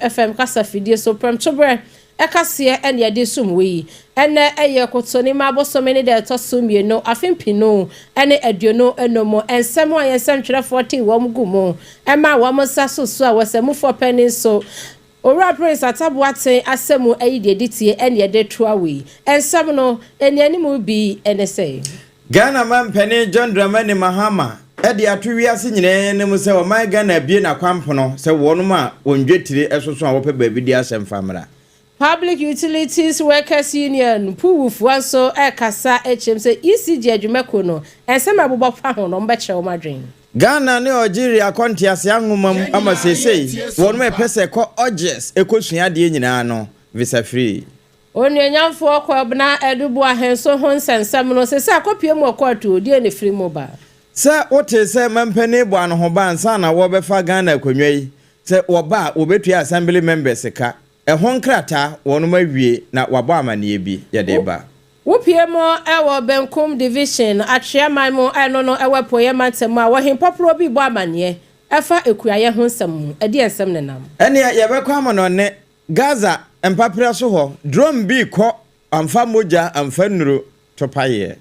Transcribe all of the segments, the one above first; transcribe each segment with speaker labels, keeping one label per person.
Speaker 1: FM kasa fidie so prɛmtoberɛ ɛkaseɛ ɛne yɛde som wo yi. Ɛnɛ ɛyɛ Kotonima bosome ne deɛ ɛtɔ so mmienu afe 2025. Nsɛm a yɛn nsɛmtwerɛfoɔ tee wɔn gu mu ɛma wɔn nsa so so a wɔsɛmufoɔ panin nso Owura Prince Atta Boateng asɛm ayi deɛ ɛdi tie ɛne yɛde toa wei. Nsɛm no ɛnianimu bi ɛne sɛ.
Speaker 2: Ghana manpanin John Dramani Mahama de ato wiase nyinaa anim sɛ ɔman Ghana abue n'akwampono sɛ wɔnom a wɔn dwetire soso a wɔpɛ baabi di asɛm fa mmra.
Speaker 1: Public Utilities Workers Union, PUWU, foɔ nso rekasa kyerɛ mu sɛ ECG adwumakuo no nsɛm a ɛbobɔ fa ho no wɔbɛkyerɛ wɔn adwene.
Speaker 2: Ghana ne Algeria akɔ ntease anwoma mu ama seesei wɔnom a ɛpɛ sɛ ɛkɔ Algiers kɔsua adeɛ nyinaa no visa free.
Speaker 1: Onuonyamfoɔ Kwabena Adu Boahen nso ho nsɛnsɛm no seesei akɔpue mu wɔ kɔɔto, deɛn na ɛfiri mu ba?
Speaker 2: Sɛ wotee sɛ mampanin bɔ anohoba ansa na wɔrebɛfa Ghana akonnwa yi, sɛ wɔba a wɔbɛtua Assembly members ka, ɛho nkrataa wɔnom awie na wɔabɔ amaneɛ bi, yɛde reba.
Speaker 1: Wopue mu wɔ Benkum Division, Atwea man mu, ɛno no ɛwɔ Apueeɛ mantam a, wɔ hempɔporɔ bi rebɔ amaneɛ ɛfa akuayɛ ho nsɛm ho, ɛdeɛn nsɛm na ɛnam?
Speaker 2: Ɛnneɛ yɛbɛkɔ amanɔne, Gaza mpaperɛ so hɔ, drone bi rekɔ, amfa mogya amfa nnuro, to paeɛ.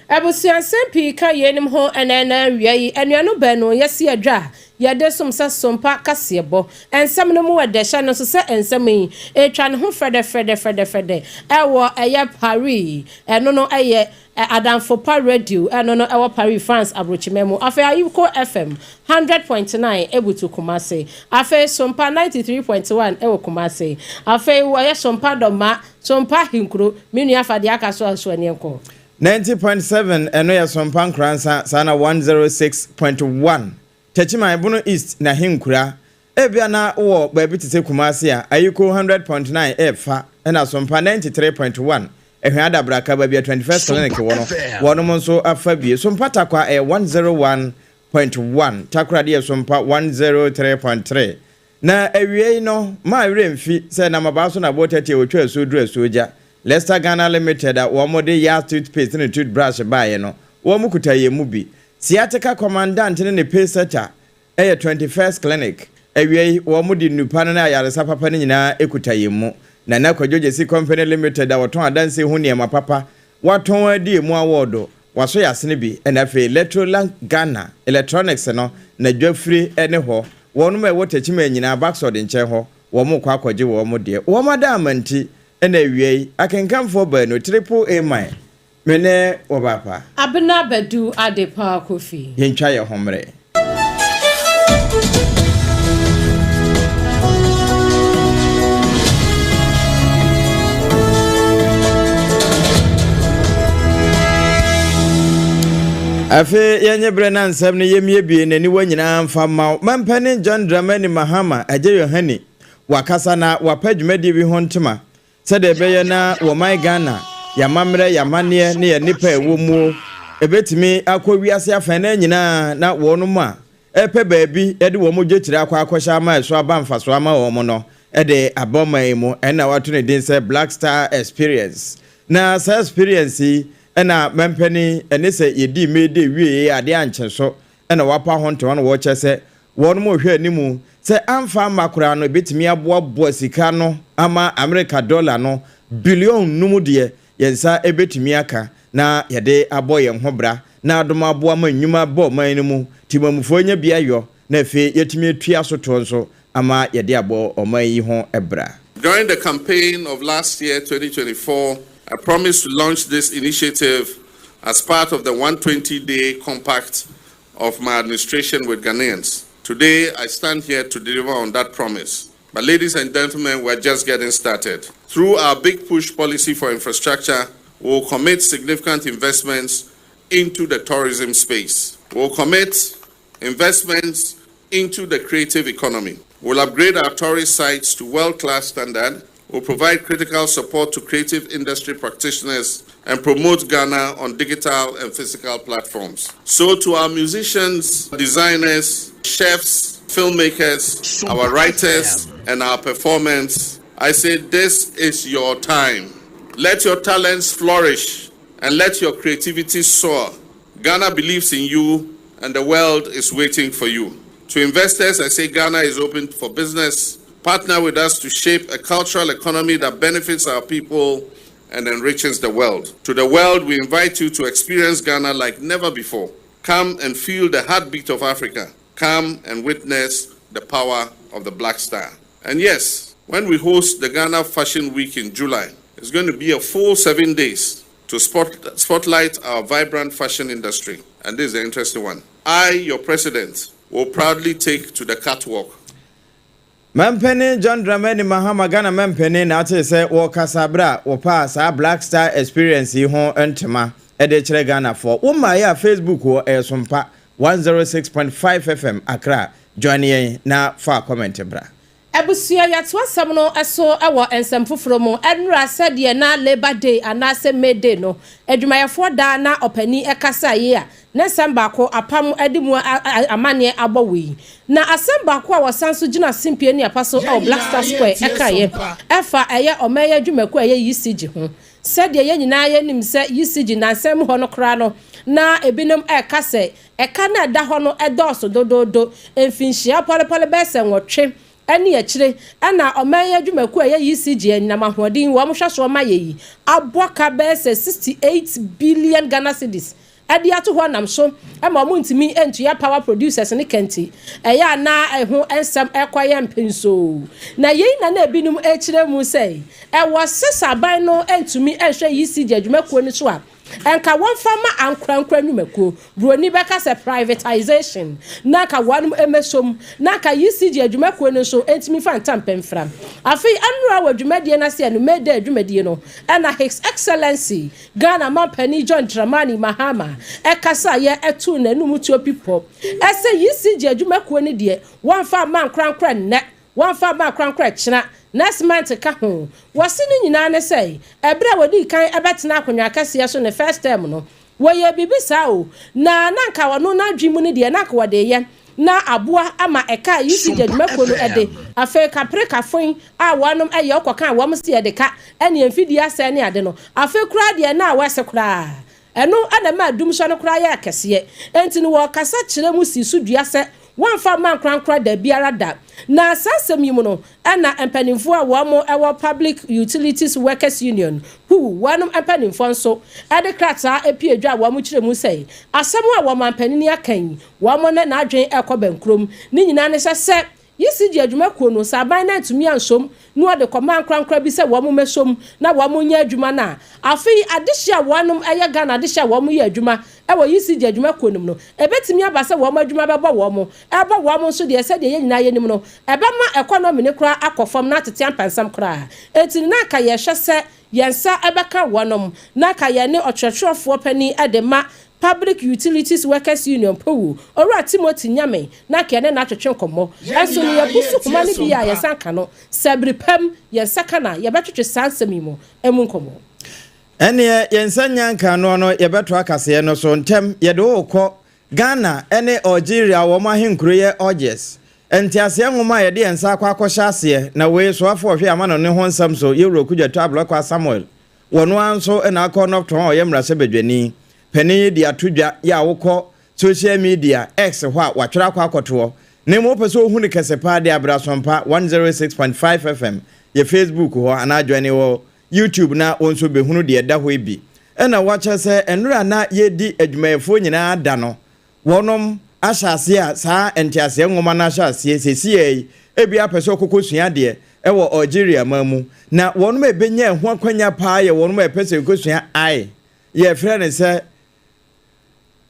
Speaker 1: Abusuansɛm pii ka yeinom ho ɛnnɛ na awia yi anuanom baanu yɛasi adwa a yɛde som sɛ sompa kaseɛbɔ. Nsɛm no mu wɔ dɛ hyɛ no nso sɛ nsɛm yi retwa ne ho frɛdɛfrɛdɛfrɛdɛfrɛdɛ ɛwɔ ɛyɛ Paris ɛno no ɛyɛ Adamfo Pa Radio ɛno no ɛwɔ Paris France abrokyima mu. Afei Ayiko FM 100.9 ɛbutu Kumasi. Afei Sompa 93.1 ɛwɔ Kumasi. Afei wɔ ɛyɛ Sompa Dɔma, Sompa Ahenkuro. Me nua fa deɛ aka so a nso ɛneɛ nkɔ.
Speaker 2: 90.7 ɛno yɛ Sompa Nkoransa, saa na 106.1 Techiman, Bono East na Ahenkura. Ebia na wowɔ baabi te sɛ Kumasi a, Ayiko 100.9 refa, ɛna Sompa 93.1, Ɛhwɛ Adabraka, baabi a 21st Clinic wɔ no, wɔnom nso afa bi. Sompa Tarkwa ɛyɛ 101.1, Takoradi yɛ Sompa 103.3. Na awiei no, maa werɛ mfi sɛ na mmabaa so na aboɔ tɛtɛ a wɔtwa asuo duru asuo gya. Lester Ghana Limited a wɔde Yaz toothpaste ne toothbrush baeɛ no, wɔkuta yɛn mu bi. Sciatica Commandant ne ne Paysetter yɛ 21st Clinic. Awiei, wɔde nnupa no ne ayaresa papa no nyinaa kuta yɛn mu. Nana Kwadwo Gyasi Company Limited a wɔtɔn adansie ho nneɛma papa, wɔatɔn adi emu awɔɔdo, wɔasɔ yɛn asene bi, ɛna afei Electrolang Ghana Electronics no, n'adwafire ne hɔ. Wɔnom a ɛwɔ Techiman nyinaa, Baxod nkyɛn hɔ, wɔrekɔ akɔgye wɔn deɛ. Wɔn adaama nti, ɛna awiei, akenkanfoɔ baanu, Triple A man, Me ne wo ba pa.
Speaker 1: Abena Badu Adepa Kofi.
Speaker 2: Yɛntwa yɛn ho mmerɛ. Afei yɛnyɛ berɛ na nsɛm no yɛmmiebie n'aniwa nyinaa mfa mma wo. Mampanin John Dramani Mahama, Agya Yohane, wakasa na wapa dwumadie bi ho ntoma Sɛdeɛ ɛbɛyɛ na wɔman Ghana, y'amammerɛ, y'amanneɛ ne yɛn nnepa a ɛwɔ muo ɛbɛtumi akɔ wiase afanan nyinaa na wɔnom a ɛrepɛ baabi de wɔn dwetire akɔ akɔhyɛ ama ɛso aba mfasoɔ ama wɔn no de aba ɔman yi mu ɛna wɔato ne din sɛ Black Star Experience. Na saa experience yi na mampanin ɛne sɛ yɛdii May Day wieeɛ adeɛ ankye so na wɔapa ho ntoma na wɔkyɛ sɛ wɔnom rehwɛ anim sɛ amfa amma koraa no ɛbɛtumi aboaboa sika no ama Amerika dɔla no billion num deɛ yɛn nsa bɛtumi aka na yɛde abɔ yɛn ho bra na adom aboa ma nnwuma ba ɔman no mu, temanmufoɔ anya bi ayɔ na afei yɛatumi atua so toɔ nso ama yɛde abɔ ɔman yi ho bra.
Speaker 3: During the campaign of last year 2024, I promised to launch this initiative as part of the 120-day compact of my administration with Ghanaians. Today, I stand here to deliver on that promise. But ladies and gentlemen, we're just getting started. Through our big push policy for infrastructure, we'll commit significant investments into the tourism space. We'll commit investments into the creative economy. We'll upgrade our tourist sites to world-class standard. We'll provide critical support to creative industry practitioners and promote Ghana on digital and physical platforms. So to our musicians, designers, chefs, filmmakers, our writers, and our performers, I say this is your time. Let your talents flourish and let your creativity soar. Ghana believes in you and the world is waiting for you. To investors, I say Ghana is open for business. Partner with us to shape a cultural economy that benefits our people and enriches the world. To the world, we invite you to experience Ghana like never before. Come and feel the heartbeat of Africa. Come and witness the power of the Black Star. And yes, when we host the Ghana Fashion Week in July, it's going to be a full 7 days to spotlight our vibrant fashion industry. And this is the interesting one. I, your president, will proudly take to the catwalk.
Speaker 2: Mampanin John Dramani Mahama, Ghana mampanin, na ate sɛ wɔkasa berɛ a wɔpaa saa Black Star Experience yi ho ntoma de kyerɛ Ghanafoɔ. Wo mmaeɛ a, Facebook wɔ ɛyɛ Sompa 106.5 FM Accra. Join yɛn na fa comment bra.
Speaker 1: Abusua, yɛato asɛm no so wɔ nsɛm foforɔ mu. Ɛnura sɛdeɛ na Labour Day anaasɛ May Day no, adwumayɛfoɔ daa, na ɔpanin ɛkasa yi a, ne nsɛm baako apam de mu amanneɛ abɔ wɔ yi. Na asɛm baako a wɔsan so gyina simpie ne apa so wɔ Black Star Square ɛkaeɛ ɛfa ɛyɛ ɔman adwumakuo a ɛyɛ ECG ho. Sɛdeɛ yɛn nyinaa yɛnim sɛ ECG nansɛm hɔ no koraa no, na ebinom ɛreka sɛ ɛka no ɛda hɔ no ɛdɔɔso dodoodo, mfinhyia pɔlepɔle bɛyɛ sɛ 8 ɛne akyire, ɛna ɔman yi adwumakuo a ɛyɛ ECG anyinam ahoɔden wɔn hwɛ so ɔma yɛ yi aboa ka bɛyɛ sɛ 68 billion Ghana cedis ɛde ato hɔ nam so ɛma wɔn ntumi ntua power producers ne kɛnti ɛyɛ ana ɛho nsɛm ɛkɔ yɛ mpensoo. Na yei na ebinom akyerɛ mu sɛ ɛwɔ sesa aban no ntumi nhwɛ ECG adwumakuo no so a, nka wɔmfa ma ankorankora nnwumakuo, buroni bɛka sɛ privatization, na nka wɔn mɛsom na nka ECG adwumakuo no nso ntumi fa ntampɛmfra. Afei anura wɔ dwumadie no ase ɛno May Day adwumadie no, ɛna His Excellency Ghana mampanin John Dramani Mahama ɛkasa yɛ ɛto n'anum tuo pipɔ ɛsɛ ECG adwumakuo no deɛ, wɔmfa ma ankorankora nnɛ, wɔmfa ma ankorankora kyena, next month ka ho. Wɔsi ne nyinaa ne sɛ ɛberɛ a wɔdi kan ɛbɛtena akonnwa kɛseɛ so ne first term no, wɔyɛ biribi saa o, na nanka wɔno n'adwi mu no deɛ, nanka wɔde yɛ na aboa ama ɛka a ECG adwumakuo no ɛde afei kapere kafoin a wɔnom ɛyɛ ɔkɔka a wɔn si yɛde ka ɛne mfidie asɛn ne ade no. Afei koraa deɛ, na wɔɛsɛ koraa ɛno ɛna ma adum no koraa yɛ akɛseɛ. Nti no wɔkasa kyerɛ mu si so dua sɛ wɔmfa ma nkorankora da biara da. Na saa asɛm yi mu no, ɛna mpanimfoɔ a wɔn ɛwɔ Public Utilities Workers Union, PUWU, wɔn mpanimfoɔ nso ɛde krataa epie dwa a wɔn kyerɛ mu sɛ asɛm a wɔn mpanin aka yi, wɔn ne n'adwene ɛkɔ bɛnkurom ne nyinaa ne sɛ ECG adwumakuo no sɛ aban no antumi ansom na wɔde kɔma ankorankora bi sɛ wɔn mmɛsom na wɔn nyɛ adwuma no a, afei adehye a wɔnom ɛyɛ Ghana adehye a wɔn yɛ adwuma ɛwɔ ECG adwumakuo no mu no, ebetumi aba sɛ wɔn adwuma bɛbɔ wɔn ɛbɔ wɔn nso deɛ, sɛdeɛ yɛn nyinaa yɛnim no, ɛbɛma economy ne koraa akɔ fam na atete ampansam koraa. Eti na aka yɛhwɛ sɛ yɛn nsa ɛbɛka wɔnom na aka yɛn ne ɔtwerɛtwerɛfoɔ panin ɛde ma Public Utilities Workers Union, PUWU, Owura Timothy Nyame, na kɛne na atwetwe nkɔmmɔ. Ɛnso no yɛbu so homa no bi a yɛsan ka no sɛ bere pam yɛn nsa ka na yɛbɛtwetwe saa nsɛm yi mu emu nkɔmmɔ.
Speaker 2: Ɛneɛ yɛn nsa nya nkanoɔ no, yɛbɛto akaseɛ no so ntɛm. Yɛde wokɔ Ghana ne Algeria wɔn ahenkuro yɛ Algiers nteaseɛ nwoma a yɛde yɛn nsa akɔ akɔhyɛ aseɛ. Na wei soafoɔ ɔhwɛ ama no ne ho nsɛm so, yɛwura Okudzeto Ablakwa Samuel, wɔno ara nso na akɔ nɔptɔn a ɔyɛ mmarahyɛbadwani panin yi de ato dwa yɛ a, wokɔ social media X hɔ a, watwerɛ akɔ akɔtoɔ. Na mmom wopɛ sɛ wohu no kɛse paa de abrɛ Asɔmpa 106.5 FM yɛ Facebook hɔ anaa join wɔ YouTube na wɔn nso bɛhunu deɛ ɛda hɔ yi bi. Ɛna wakyerɛ sɛ nnora na yɛdi adwumayɛfoɔ nyinaa da no, wɔnom ahyɛ aseɛ a saa nteaseɛ nwoma no ahyɛ aseɛ sɛsiɛ yi. Ebi apɛ sɛ ɔkɔkɔ sua adeɛ ɛwɔ Algeria man mu, na wɔnom a ɛbɛnya ɛho akwanya paa yɛ wɔnom a ɛpɛ sɛ ɛkɔsua ai yɛfrɛ no sɛ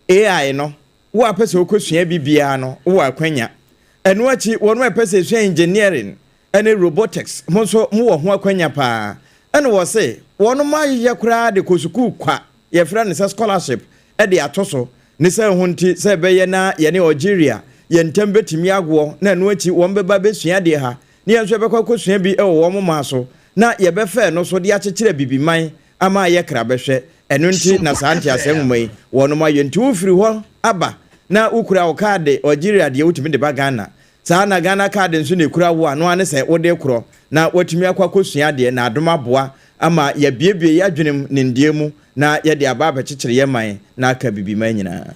Speaker 2: AI no. Wo a pɛ sɛ wokɔsua bi biara no, wowɔ akwanya. Ɛno akyi, wɔnom a ɛpɛ sɛ ɛsua engineering ne robotics mo nso mowɔ ho akwanya paa. Ɛna wɔ se wɔnom ayeyɛ koraa de kɔ sukuu kwa, yɛfrɛ no sɛ scholarship, de ato so ne sɛ ho nti sɛ ɛbɛyɛ na yɛne Algeria yɛn ntam bɛtumi agoɔ. Na ɛno akyi, wɔn bɛba bɛsua adeɛ ha ne yɛn nso yɛbɛkɔ akɔsua bi wɔ wɔn maa so, na yɛbɛfɛ no so de akyekyerɛ bibiman ama ayɛ kra bɛhwɛ. Ɛno nti na saa nteaseɛ nwoma yi wɔnom ayɛ. Nti wofiri hɔ aba na wokura wo kaade Algeria deɛ, wotumi de ba Ghana saa, na Ghana kaade nso na ekura wo a, no ane sɛ wode korɔ na watumi akɔ akɔsua adeɛ, na adom aboa ama yɛabiebie yɛadwenem nimdeɛ mu na yɛde aba abɛkyekyere yɛ man na aka bibiman nyinaa.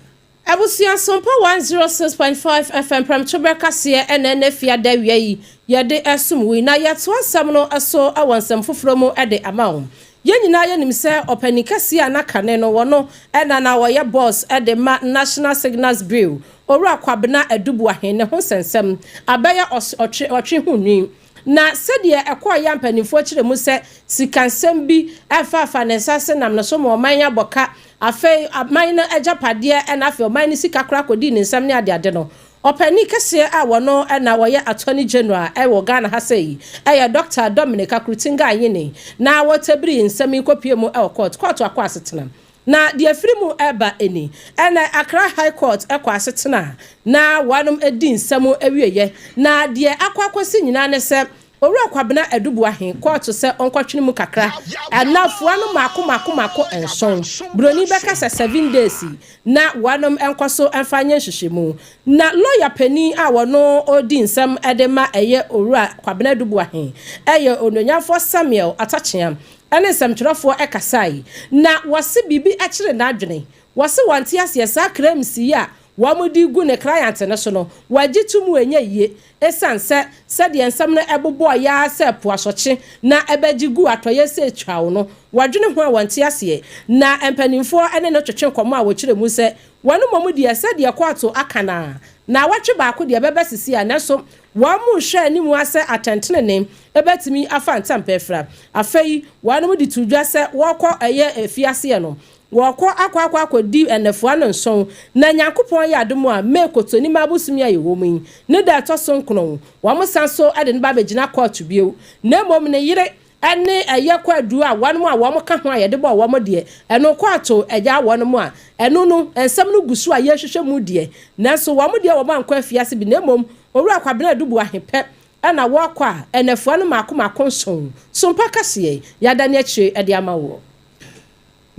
Speaker 1: Abusua Sompa 106.5 FM prɛmtoberɛ kaseɛ ɛna ɛnɛ fiada awia yi yɛde ɛsom wo yi na yɛtoa nsɛm no so wɔ nsɛm foforɔ mu de ama wo. Yɛn nyinaa yɛnim sɛ ɔpanin kɛseɛ a na kane no wɔno ɛna na ɔyɛ boss de ma National Signals Bureau, Owura Kwabena Adu Boahen ne ho nsɛnsɛm abɛyɛ ɔtwe ɔtwe ho nwi. Na sɛdeɛ ɛkɔeɛ a mpanimfoɔ kyerɛ mu sɛ sikansɛm bi refaafa ne nsa ase nam ne so ma ɔman yi abɔ ka, afei aman no agyapadeɛ na afei ɔman no sika koraa kɔdii ne nsam ne adeade no, ɔpanin kɛseɛ a wɔno na ɔyɛ Attorney General wɔ Ghana ha sei yɛ Dɔkta Dominic Akuritinga Ayine na wɔtabirii nsɛm yi kɔpuee mu wɔ kɔɔto. Kɔɔto akɔ asetena. Na deɛ ɛfiri mu reba ni, ɛnɛ Accra High Court kɔ asetena a na wɔnom di nsɛm awieɛ, na deɛ akɔ akɔsi nyinaa ne sɛ Owura Kwabena Adu Boahen kɔɔto sɛ ɔnkɔtwene mu kakra nnafua no mmaako mmaako mmaako nson, broni bɛka sɛ 7 days, na wɔnom nkɔ so mfa nyɛ nhwehwɛmu. Na lɔya panin a wɔno ɔredi nsɛm de ma ɛyɛ Owura Kwabena Adu Boahen yɛ Onuonyamfoɔ Samuel Atakyea ne nsɛmtwerɛfoɔ kasae, na wɔse biribi kyere n'adwene. Wɔse wɔnte aseɛ saa claims yi a wɔde regu ne client no so no, wɔagye to mu ɛnyɛ yie ɛsiane sɛ sɛdeɛ nsɛm no bobɔeɛ ara sɛ po asɔkye na ɛbɛgye gu atɔeɛ sɛ twaw no, wɔdwene ho a wɔnte aseɛ. Na mpanimfoɔ ne no twetwe nkɔmmɔ a wɔkyerɛ mu sɛ wɔn mmom deɛ sɛdeɛ kɔɔto aka no ara, naawɔtwe baako deɛ ɛbɛba sisi a nanso Wɔrehwɛ anim ara sɛ atɛntenenee bɛtumi afa ntampa afira. Afei wɔnom de too dwa sɛ wɔrekɔ ɛyɛ afiaseɛ no, wɔrekɔ akɔ akɔ akɔdi nnafua no nson, na Nyankopɔn yɛ adom a, May Kotonimaa bosome a yɛwɔ mu yi, ne da a ɛtɔ so nkron, wɔsan so de no ba abɛgyina kɔɔto bio. Na mmom ne yere ne ɛyɛ kwaadu a wɔnom a wɔn ka ho a yɛde bɔɔ wɔn deɛ, ɛno kɔɔto agyaa wɔnom a, ɛno no, nsɛm no gu so a yɛrehwehwɛ mu deɛ, nanso wɔn deɛ wɔn ankɔ afiase bi, na mmom Owura Kwabena Adu Boahe pɛ na wɔkɔ a, nnafua no mmaako mmaako nson, Sompa kaseɛ, yɛadane akyire de ama woɔ.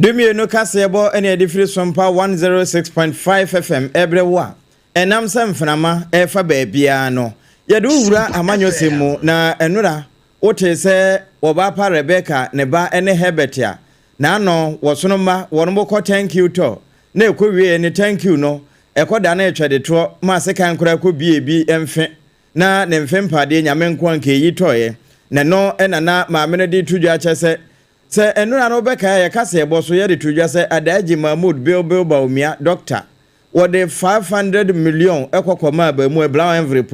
Speaker 2: Dumienu kaseɛbɔ na yɛde firi Sompa 106.5 FM rebrɛ wo a ɛnam sɛ mframa refa baabiara no, yɛde wo wura amanyɔsɛm mu na nnora Wotee sɛ wɔbaapa Rebecca ne ba ne Herbert a n'ano wɔsono mma wɔnom kɔ thank you tour na ɛkɔ wieɛ ne thank you no ɛkɔ danee twɛdetoɔ maa sekan koraa kɔ biee bi mfe na ne mfe mpadeɛ Nyame nkoa nka ɛyi tɔeɛ na ɛno na na maame no de to dwa kyɛ sɛ sɛ nnora no wobɛkae a yɛka sɛ yɛbɔ so yɛde to dwa sɛ Adaagye Mahmood Bill Bill Bawumia Doctor Wɔde 500 miliɔn kɔ kɔmaa abaamua Brown Envelope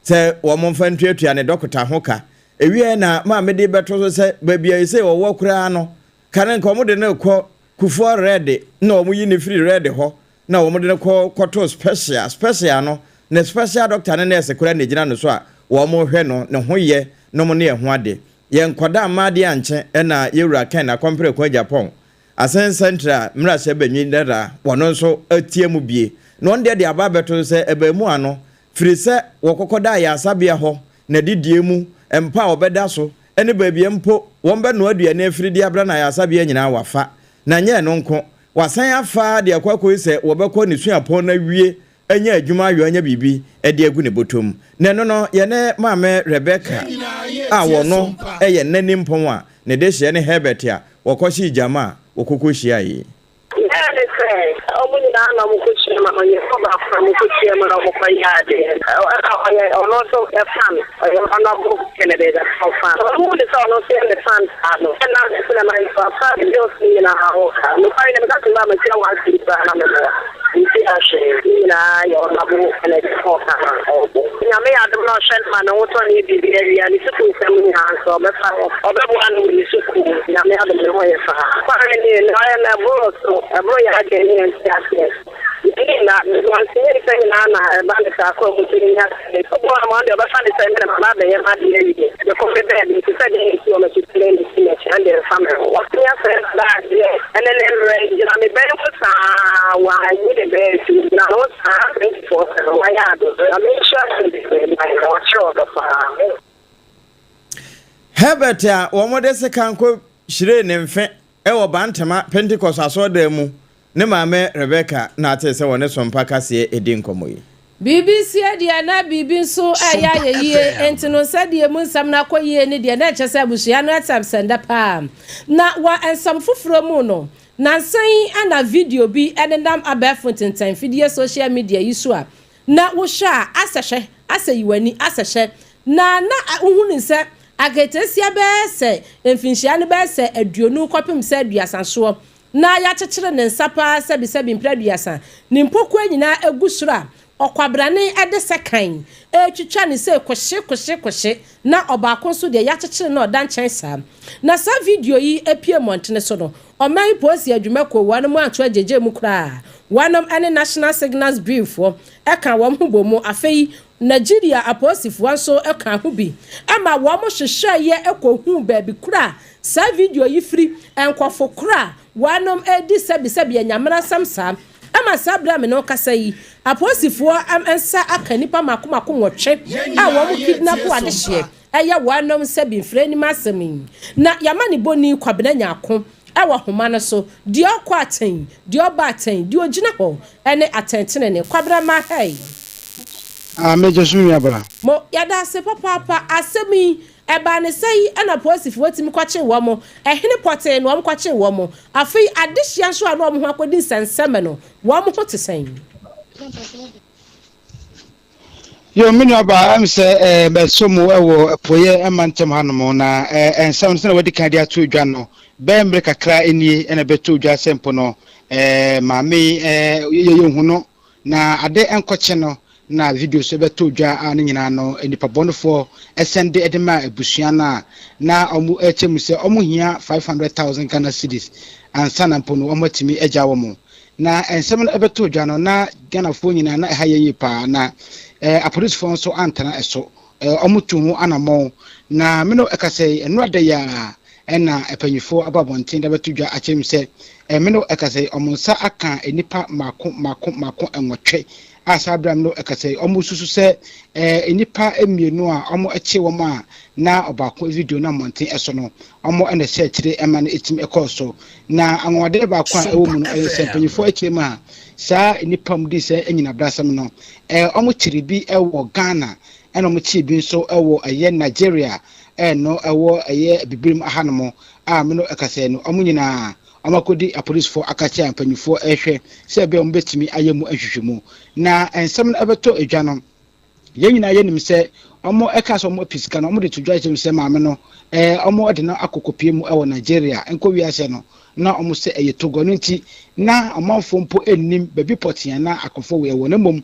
Speaker 2: sɛ wɔmfa ntuatua ne dɔkota ho ka. Ewiei na maame de bɛto so sɛ baabi a seesei ɔwɔ koraa no, kane nka wɔde no rekɔ Kufuor Red na wɔyi no firi Red hɔ na wɔde no kɔ kɔto Special. Special no, ne special dɔkta ne nɛɛse koraa na egyina no so a wɔrehwɛ no, ne ho yɛ nom ne ɛho ade. Yɛn nkwadaa mmaa de ankye na Yɛwura Ken Akɔmpreko Agyapong Asen sɛnkyerɛ a mmarahyɛ banyin dada wɔno nso atia mu bie na ɔno deɛ de aba abɛto so sɛ abaamua no firi sɛ wɔkɔkɔda ayaresabea hɔ n'adidie mu mpa a ɔbɛda so ne baabi a mpo wɔbɛnoa aduane afiri de abra no ayaresabea nyinaa wafa na nyɛ ɛno nko wasan afa de akɔ akɔyi sɛ wɔbɛkɔ ne suapɔn no awie anya adwuma ayɔ anya biribi de agu ne bɔtɔ mu. Na ɛno no, yɛne Maame Rebecca a ɔno yɛ nna nimpɔn a ne dehyeɛ ne Herbert a wɔkɔhyee gyama a wɔkɔkɔ hyiaeɛ yi.
Speaker 4: Ɛyɛ ne sɛ, wɔn nyinaa na wɔkɔhyia ma ɔyɛ ɔbaako na wɔkɔhyia mu na wɔkɔyɛ adeɛ. Ɛna ɔyɛ ɔno nso yɛ fan, ɔyɛ Honourable Kennedy Agyapong fan. Ɔhu ne sɛ ɔno nso yɛ ne fan saa no, ɛna ɛsɛ na ma fa bills no nyinaa ho ka. Nokware no, meka sɛ meba a matua one cedi koraa na meboa. Nti na hwee, ne nyinaa yɛ ɔnabo na ɛde kɔɔ ka ma ɔbɔ. Nyame yɛ adom na ɔhwɛ no ma ne ho tɔ no yɛ biribi awie a, ne sukuu nsɛm nyinaa nso ɔbɛfa hɔ, ɔbɛboa no wɔ ne sukuu mu. Nyame adom ne ho yɛ faa. Kwan nie, na ɔyɛ no ɛboro so, ɛboro yɛn adwene ne yɛn nteaseɛ so. Yɛn nyinaa, because nyɛ nnipa nyinaa na ɛba no saa kɔ ɔmo tiri nya sɛ obi wɔ hɔ nom a ɔno deɛ ɔbɛfa no sɛ me na maba abɛyɛ m'adeɛ awie, mekɔ me baabi nti sɛ deɛ na ɛsi wɔ m'akyi sɛ na ɛsi m'akyi ɛnde ɛmfa me ho. Watumi asɛe m'adagyeɛ ɛne ne mmerɛ, gyina me bɛn ho saa, wanyi ne bɛn amfi, gyina ne ho saa 24/7, wayɛ ade, Nyame nhyira no bebree ma yɛn, ɔkyerɛ ɔdɔ paa.
Speaker 2: Herbert a wɔde sekan kɔ hyiree ne mfe wɔ Bantama Pentekoste Asɔredan mu Ne maame Rebecca na atee sɛ wɔne Sompa kaseɛ redi nkɔmmɔ yi.
Speaker 1: Biribi sie deɛ na biribi nso reyɛ ayɛ yie, enti no sɛdeɛ emu nsɛm no akɔ yie ne deɛ na ɛkyerɛ sɛ abusua no ate absɛndɛ paa. Na wɔ nsɛm foforɔ mu no, Nansa yi na video bi nenam abɛɛfo ntentan mfidie social media yi so a na wohwɛ a asɛ hwɛ, asɛ yi w'ani, asɛ hwɛ. Na na wohunu sɛ aketesia bɛyɛ sɛ mfinhyia no bɛyɛ sɛ 20 kɔpem sɛ 30 soɔ na yɛakyekyere ne nsa paa sɛbisɛbi mprɛ 30, ne mpokuo nyinaa gu soro a ɔkwabrane de sekan retwitwa ne sei kohye kohye kohye na ɔbaako nso deɛ yɛakyekyere no ɔda nkyɛn saa. Na saa video yi pue mmɔntene so no, ɔman yi polisi adwumakuo wɔnom anto agyegye mu koraa. Wɔnom ne National Signals Bureau foɔ ka wɔn ho bɔ mu. Afei Nigeria apolisifoɔ nso ka ho bi ma wɔn hwehwɛeɛ kɔhuu baabi korɔ a saa video yi firi, nkurɔfo korɔ a wɔnom redi sɛbisɛbi anyamerasɛm saa. Ɛma saa berɛ a me ne wo kasa yi, apolisifoɔ nsa aka nnipa mmaako mmaako 8 a wɔn kidnapo adehyeɛ ɛyɛ wɔnom sɛbi mfrɛ anim asɛm yi. Na y'amanebɔni Kwabena Nyarko wɔ homa no so, deɛ ɔkɔ atɛn, deɛ ɔba atɛn, deɛ ɔgyina hɔ ne atɛntenenee. Kwabena ma hɛi.
Speaker 5: Ah, Major so nua bra.
Speaker 1: Mo, yɛda ase papaapa. Asɛm yi, ɛbaa ne sɛn na apolisifoɔ tumi kɔkyee wɔn? Ɛhene pɔtee na wɔkɔkyee wɔn? Afei adehyeɛ nso a na wɔn ho akɔdi nsɛnsɛmɛ no, wɔn ho te sɛn?
Speaker 5: Yo, me nua baa, ɛm sɛ eh, mɛsɔ mu wɔ apueɛ mantam hanom na eh, nsɛm no sɛnea wɔadi kan de ato dwa no, bɛyɛ mmerɛ kakra nie na ɛbɛtoo dwa sɛ mpo no eh, maame yi eh, yɛhu no na ade nkɔkye no na video so bɛtoo dwa a ne nyinaa no nnipa bɔnefoɔ sɛnde de maa abusua no a na wɔn ɛkyɛ mu sɛ wɔn hia 500,000 Ghana cedis ansa na mpo no wɔn atumi agya wɔn. Na nsɛm no bɛtoo dwa no na Ghanafoɔ nyinaa na ɛha yɛn yie paa na eh, apolisifoɔ nso antena ɛso eh, wɔn tu ho anammɔn na me no ɛkasa yi nnora da yi a ɛna mpanyinfoɔ aba abɔnten de abɛto dwa akyerɛ mu sɛ eh, me no ɛkasa yi wɔn nsa aka nnipa mmaako mmaako mmaako 8 a saa berɛ a me no ɛkasa yi wɔn susu sɛ eh, nnipa mmienu a wɔn akye wɔn a na ɔbaako video no mmɔnten ɛso no wɔn na ɛhyɛ akyire ɛma no ɛtumi ɛkɔɔ so. Na anwanwadeɛ baako a ɛwɔ mu no ɛyɛ sɛ mpanyinfoɔ akyire mu a saa nnipa mu di sɛ anyinabrasɛm no wɔn kyere bi ɛwɔ Ghana ɛna wɔn kyere bi nso ɛwɔ ɛyɛ Nigeria ɛno ɛwɔ ɛyɛ Bibirim ahanom a me no ɛkasa no wɔn nyinaa wɔn akɔdi apolisifoɔ akakyɛ a mpanyinfoɔ ɛrehwɛ sɛ ɛbɛyɛ wɔn bɛtumi ayɛ mu nhwehwɛmu. Na nsɛm no ɛbɛtɔ edwa no, yɛn nyinaa yɛnim sɛ wɔn ɛka sɛ wɔn apɛ sika no wɔn de to dwa kyerɛ sɛ maame no wɔn de no akɔkɔpie mu ɛwɔ Nigeria nkɔ wiase no na wɔn sɛ ɛyɛ Togo no nti na ɔmanfoɔ mpo nnim baabi pɔtea na akɔfoɔ wɔ ɛwɔ na mmom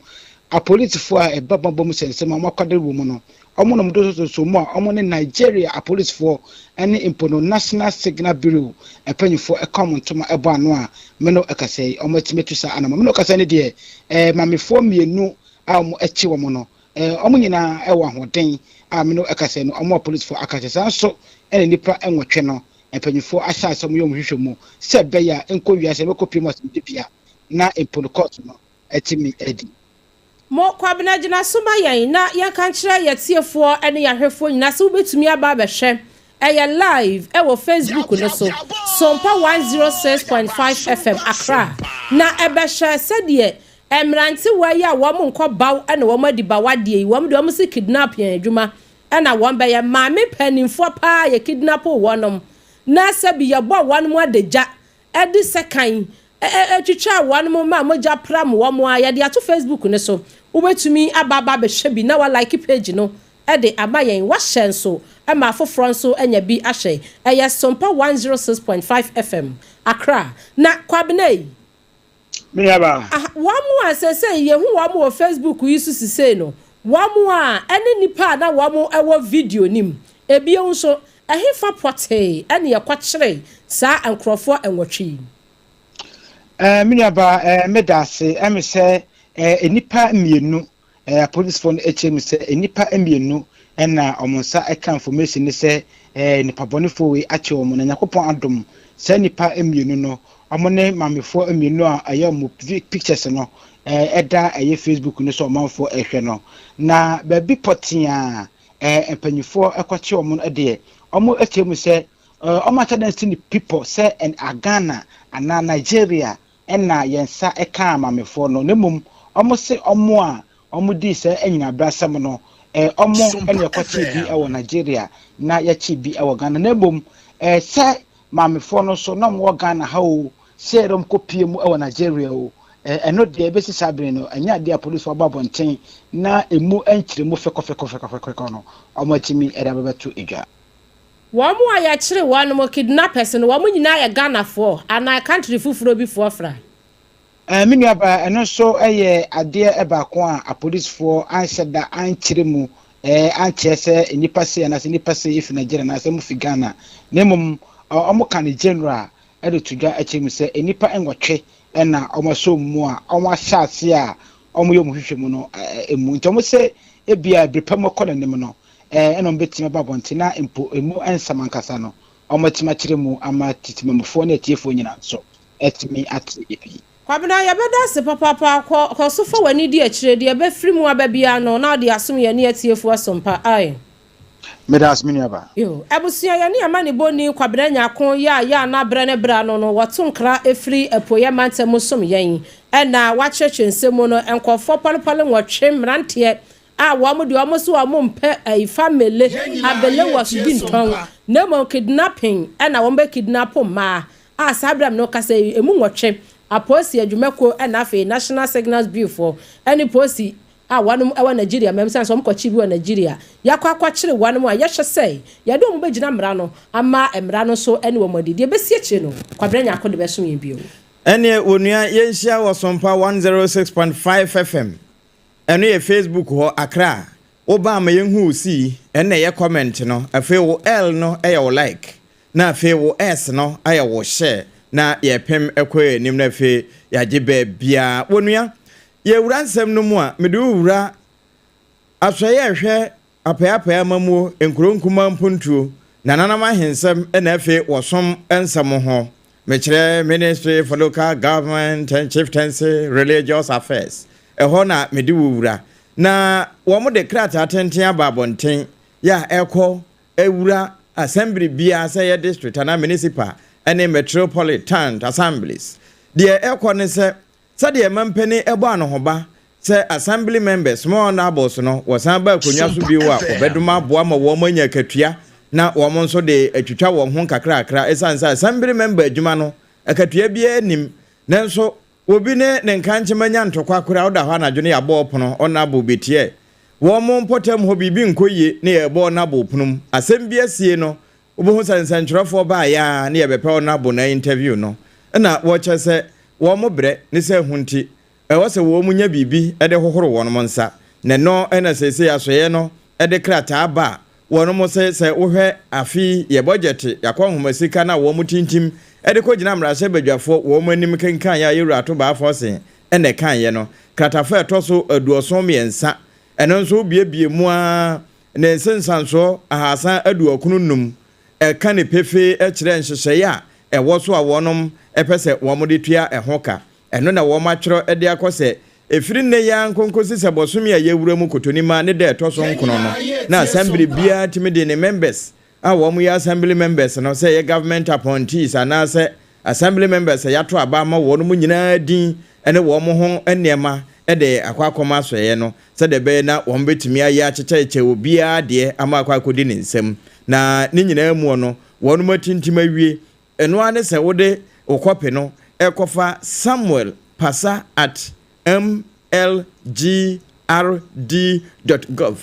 Speaker 5: apolisifoɔ a ɛba bambɔ mu sɛ nsɛm a wɔn akwadare wɔ mu no wɔn nom do soso mu a wɔn ne Nigeria apolisifoɔ ɛne mpo no National Signal Bureau mpanyinfoɔ ɛka wɔn ntoma ɛbɔ ano a me no ɛkasa yi wɔn atumi atu saa anamɔ. Me no ɛkasa ne deɛ maamefoɔ mmienu a wɔn akyi wɔn no wɔn nyinaa ɛwɔ ahoɔden a me no ɛkasa no wɔn apolisifoɔ akasa saa nso ɛna nnipa 8 no mpanyinfoɔ ahyɛ asɛm yɛ wɔn hwehwɛ mu sɛ ɛbɛyɛ a nkɔ wiase ɛbɛkɔ pie mu asɛmdibea na mpo no kɔɔto no ɛtumi adi.
Speaker 1: Mo, Kwabena, gyina so ma yɛn na yɛnka nkyerɛ yɛtiefoɔ ne yɛahwɛfoɔ nyinaa sɛ wobɛtumi aba abɛhwɛ. Ɛyɛ live ɛwɔ Facebook no so, Sompa 106.5 FM Accra, na ɛbɛhwɛ sɛdeɛ mmerantewa yi a wɔn nkɔ baw na wɔn adi bawadeɛ yi, wɔn deɛ wɔn si kidnap yɛn adwuma ɛna wɔn bɛyɛ maame mpanimfoɔ paa yɛ kidnap wɔnom na sɛbi yɛbɔ wɔn mu adagya ɛde sɛkan ɛtwitwa wɔn mu ma mogya pram wɔn a yɛde ato Facebook ne so. Wobɛtumi aba abɛhwɛ bi na wa like page no ɛde ama yɛn, wahyɛ nso ɛma afoforɔ nso anya bi ahyɛ. Ɛyɛ Sompa 106.5 FM Accra. Na Kwabena yi,
Speaker 5: Miyaba.
Speaker 1: Wɔn mu a sɛsɛ yɛhu wɔn wɔ Facebook yi so sisei no, wɔn mu a ɛne nipa a na wɔn ɛwɔ video nim ebien nso, ɛhefa pɔtee ɛne yɛkɔkyerɛ saa nkurɔfoɔ 8 yi?
Speaker 5: Me nuaba, meda ase. Ɛmi sɛ nnipa mmienu, apolisifoɔ no akyerɛ mu sɛ nnipa mmienu ɛna wɔn nsa ɛka information ne sɛ nnipa bɔnefoɔ wei akye wɔn, na Nyankopɔn adom saa nnipa mmienu no wɔn ne maamefoɔ mmienu a ɛyɛ wɔn pictures no ɛda ɛyɛ Facebook no so ɔmanfoɔ ɛhwɛ no. Na baabi pɔtee a mpanyinfoɔ ɛkɔkye wɔn no deɛ, wɔn akyerɛ mu sɛ wɔn akyɛ dɛ si ne people sɛ ɛn Ghana anaa Nigeria ɛna yɛn nsa ɛka maamefoɔ no, na mmom wɔn se wɔn a wɔn di sɛ anyinabrasɛm no wɔn ɛna ɛkɔkye bi ɛwɔ Nigeria na yɛkye bi ɛwɔ Ghana, na mmom sɛ maamefoɔ no nso na wɔn wɔ Ghana ha o. sɛ yɛde wɔn kɔpie mu wɔ Nigeria o, ɛno deɛ ɛbɛsi saa bere no, ɛnyɛ adeɛ a polisifoɔ abɔ abɔnten na ɛmu nkyerɛmu fɛkɔfɛkɔfɛkɔfɛkɔ no wɔatumi de abɛbɛto dwa.
Speaker 1: Wɔn a yɛkyere wɔn mo kidnappers no wɔn nyinaa yɛ Ghanafoɔ anaa country foforɔ bi foɔ fra?
Speaker 5: Me nuabaa, ɛno nso yɛ adeɛ baako a apolisifoɔ anhyɛ da ankyerɛ mu ankyerɛ sɛ nnipa sei anaasɛ nnipa sei fi Nigeria anaasɛ wɔfi Ghana, na mmom wɔka no general de to dwa kyerɛ mu sɛ nnipa nwɔtwe na wɔasɔ wɔn mu a wɔahyɛ aseɛ a wɔyɛ wɔn nhwehwɛmu no mu. Nti wɔn sɛ ebia bere pa mu kɔ n'anim no ɛna wɔbɛtumi aba abɔnten na mpo emu nsɛm ankasa no wɔatumi akyerɛ mu ama titimamufoɔ ne atiefoɔ nyinaa nso atumi ate bi.
Speaker 1: Kwabena, yɛbɛda ase papaapa. Kɔ, kɔ so fa w'ani di akyire, deɛ ɛbɛfiri mu aba biara no, na wode asom yɛn ne atiefoɔ asompa. Ae.
Speaker 5: Meda ase, me nuabaa.
Speaker 1: Yo, abusua, yɛne amanebɔni Kwabena Nyarko yɛ a yɛ a na berɛ ne berɛ ano no wɔto nkra firi Apueeɛ mantam mu som yɛn na wakyerɛkyerɛ nsɛm mu no, nkurɔfoɔ pɔlepɔle nwɔtwe, mmeranteɛ a wɔn deɛ wɔn se wɔn mpɛ ayi family abele wɔ so bi ntɔn na mmom kidnapping na wɔn bɛ kidnapo mmaa a saa berɛ a me ne wo kasa yi emu nwɔtwe apolisi adwumakuo na afei National Signals Bureau foɔ ne polisi a wɔnom wɔ Nigeria mam sane sɛ wɔn kɔkye bi wɔ Nigeria yɛakɔ akɔkyere wɔnom a yɛhwɛ sɛ yɛde wɔn bɛgyina mmara no ama mmara no nso ne wɔn adi deɛ ɛbɛsi akyire no Kwabena Nyarko de bɛsom yɛn bio.
Speaker 2: Ɛneɛ onua yɛnhyia wɔ Sompa 106.5 FM Ɛno yɛ Facebook hɔ Accra wo ba a ma yɛnhu wo C ɛno na ɛyɛ comment no afei wo L no yɛ wo like na afei wo S no ayɛ wo share na yɛpem kɔ yɛn anim na afei yɛagye baabiara Onua yɛwura nsɛm no mu a mede wo wura Asoɛeɛ a ɛhwɛ Apaeapae amammuo, nkuro nkumaa mpuntuo, nananom ahensɛm na afei wɔsom nsɛm ho, mekyerɛ Ministry for Local Government and Chieftaincy Religious Affairs, ɛhɔ na mede wo wura. Na wɔn de krataa tenten aba abɔnten yɛ a ɛkɔ wura assembly biara sɛ ɛyɛ district anaa municipal ne metropolitan assemblies. Deɛ ɛkɔ ne sɛ Sɛdeɛ mampanin bɔ anohoba sɛ Assembly members, small honourables, no, wɔsan ba akonnwa so bio a, wɔbɛdom aboa ma wɔn anya akatua na wɔn nso de atwitwa wɔn ho nkakrakra ɛsiane sɛ Assembly member adwuma no, akatua biara nnim. Nanso, obi ne ne nkankyema nya ntɔkwa koraa, woda hɔ anadwo na yɛabɔ wo pono, honourable bɛtiɛ wɔn mpɔtam hɔ, biribi nkɔ yie na yɛrebɔ honourable pono mu, asɛm bi asie no, Wobɛhu sɛ nsɛntwerɛfoɔ baeɛ ara ne yɛbɛpɛ wɔn abo na interview no na wɔkyerɛ sɛ wɔn brɛ ne sɛ ɛho nti ɛwɔ sɛ wɔn nya biribi de hohoro wɔn nsa na ɛno na seesei asoɛeɛ no de krataa ba a wɔn se sɛ wohwɛ afe yi yɛ bɔgyɛte yɛakɔ nhoma sika no a wɔn tintim de kɔgyina mmarahyɛ badwafoɔ wɔn anim kenkaeɛ a yɛwura Ato Baafoɔ se na ɛkaeɛ no kratafa a ɛtɔ so 73 ɛno nso wobiebie mu ara Ne nsensansoɔ 395 ɛka no pefee kyerɛ nhyehyɛeɛ a ɛwɔ so a wɔnom pɛ sɛ wɔn de tua ɛho ka. Ɛno na wɔn atwerɛ de akɔ sɛ ɛfiri nnɛ yi ara nkonkosi sɛ bɔsome a yɛwura mu Kotonima ne da ɛtɔ so nkono no na Assembly biara tumi de ne members a wɔn yɛ Assembly members no sɛ ɛyɛ government appointees anaasɛ Assembly members a yɛato aba ama wɔn mu nyinaa din ne wɔn ho nneɛma de akɔ akɔma asɔeɛ no sɛdeɛ ɛbɛyɛ na wɔbɛtumi ayɛ akyekyɛrekyɛ obiara deɛ ama akɔ akɔdi ne nsam. Na ne nyinaa muo no, wɔn atintim awie. Ɛno ara ne sɛ wode wo kɔpe no rekɔfa Samuel Pasa at mlgrd dot gov,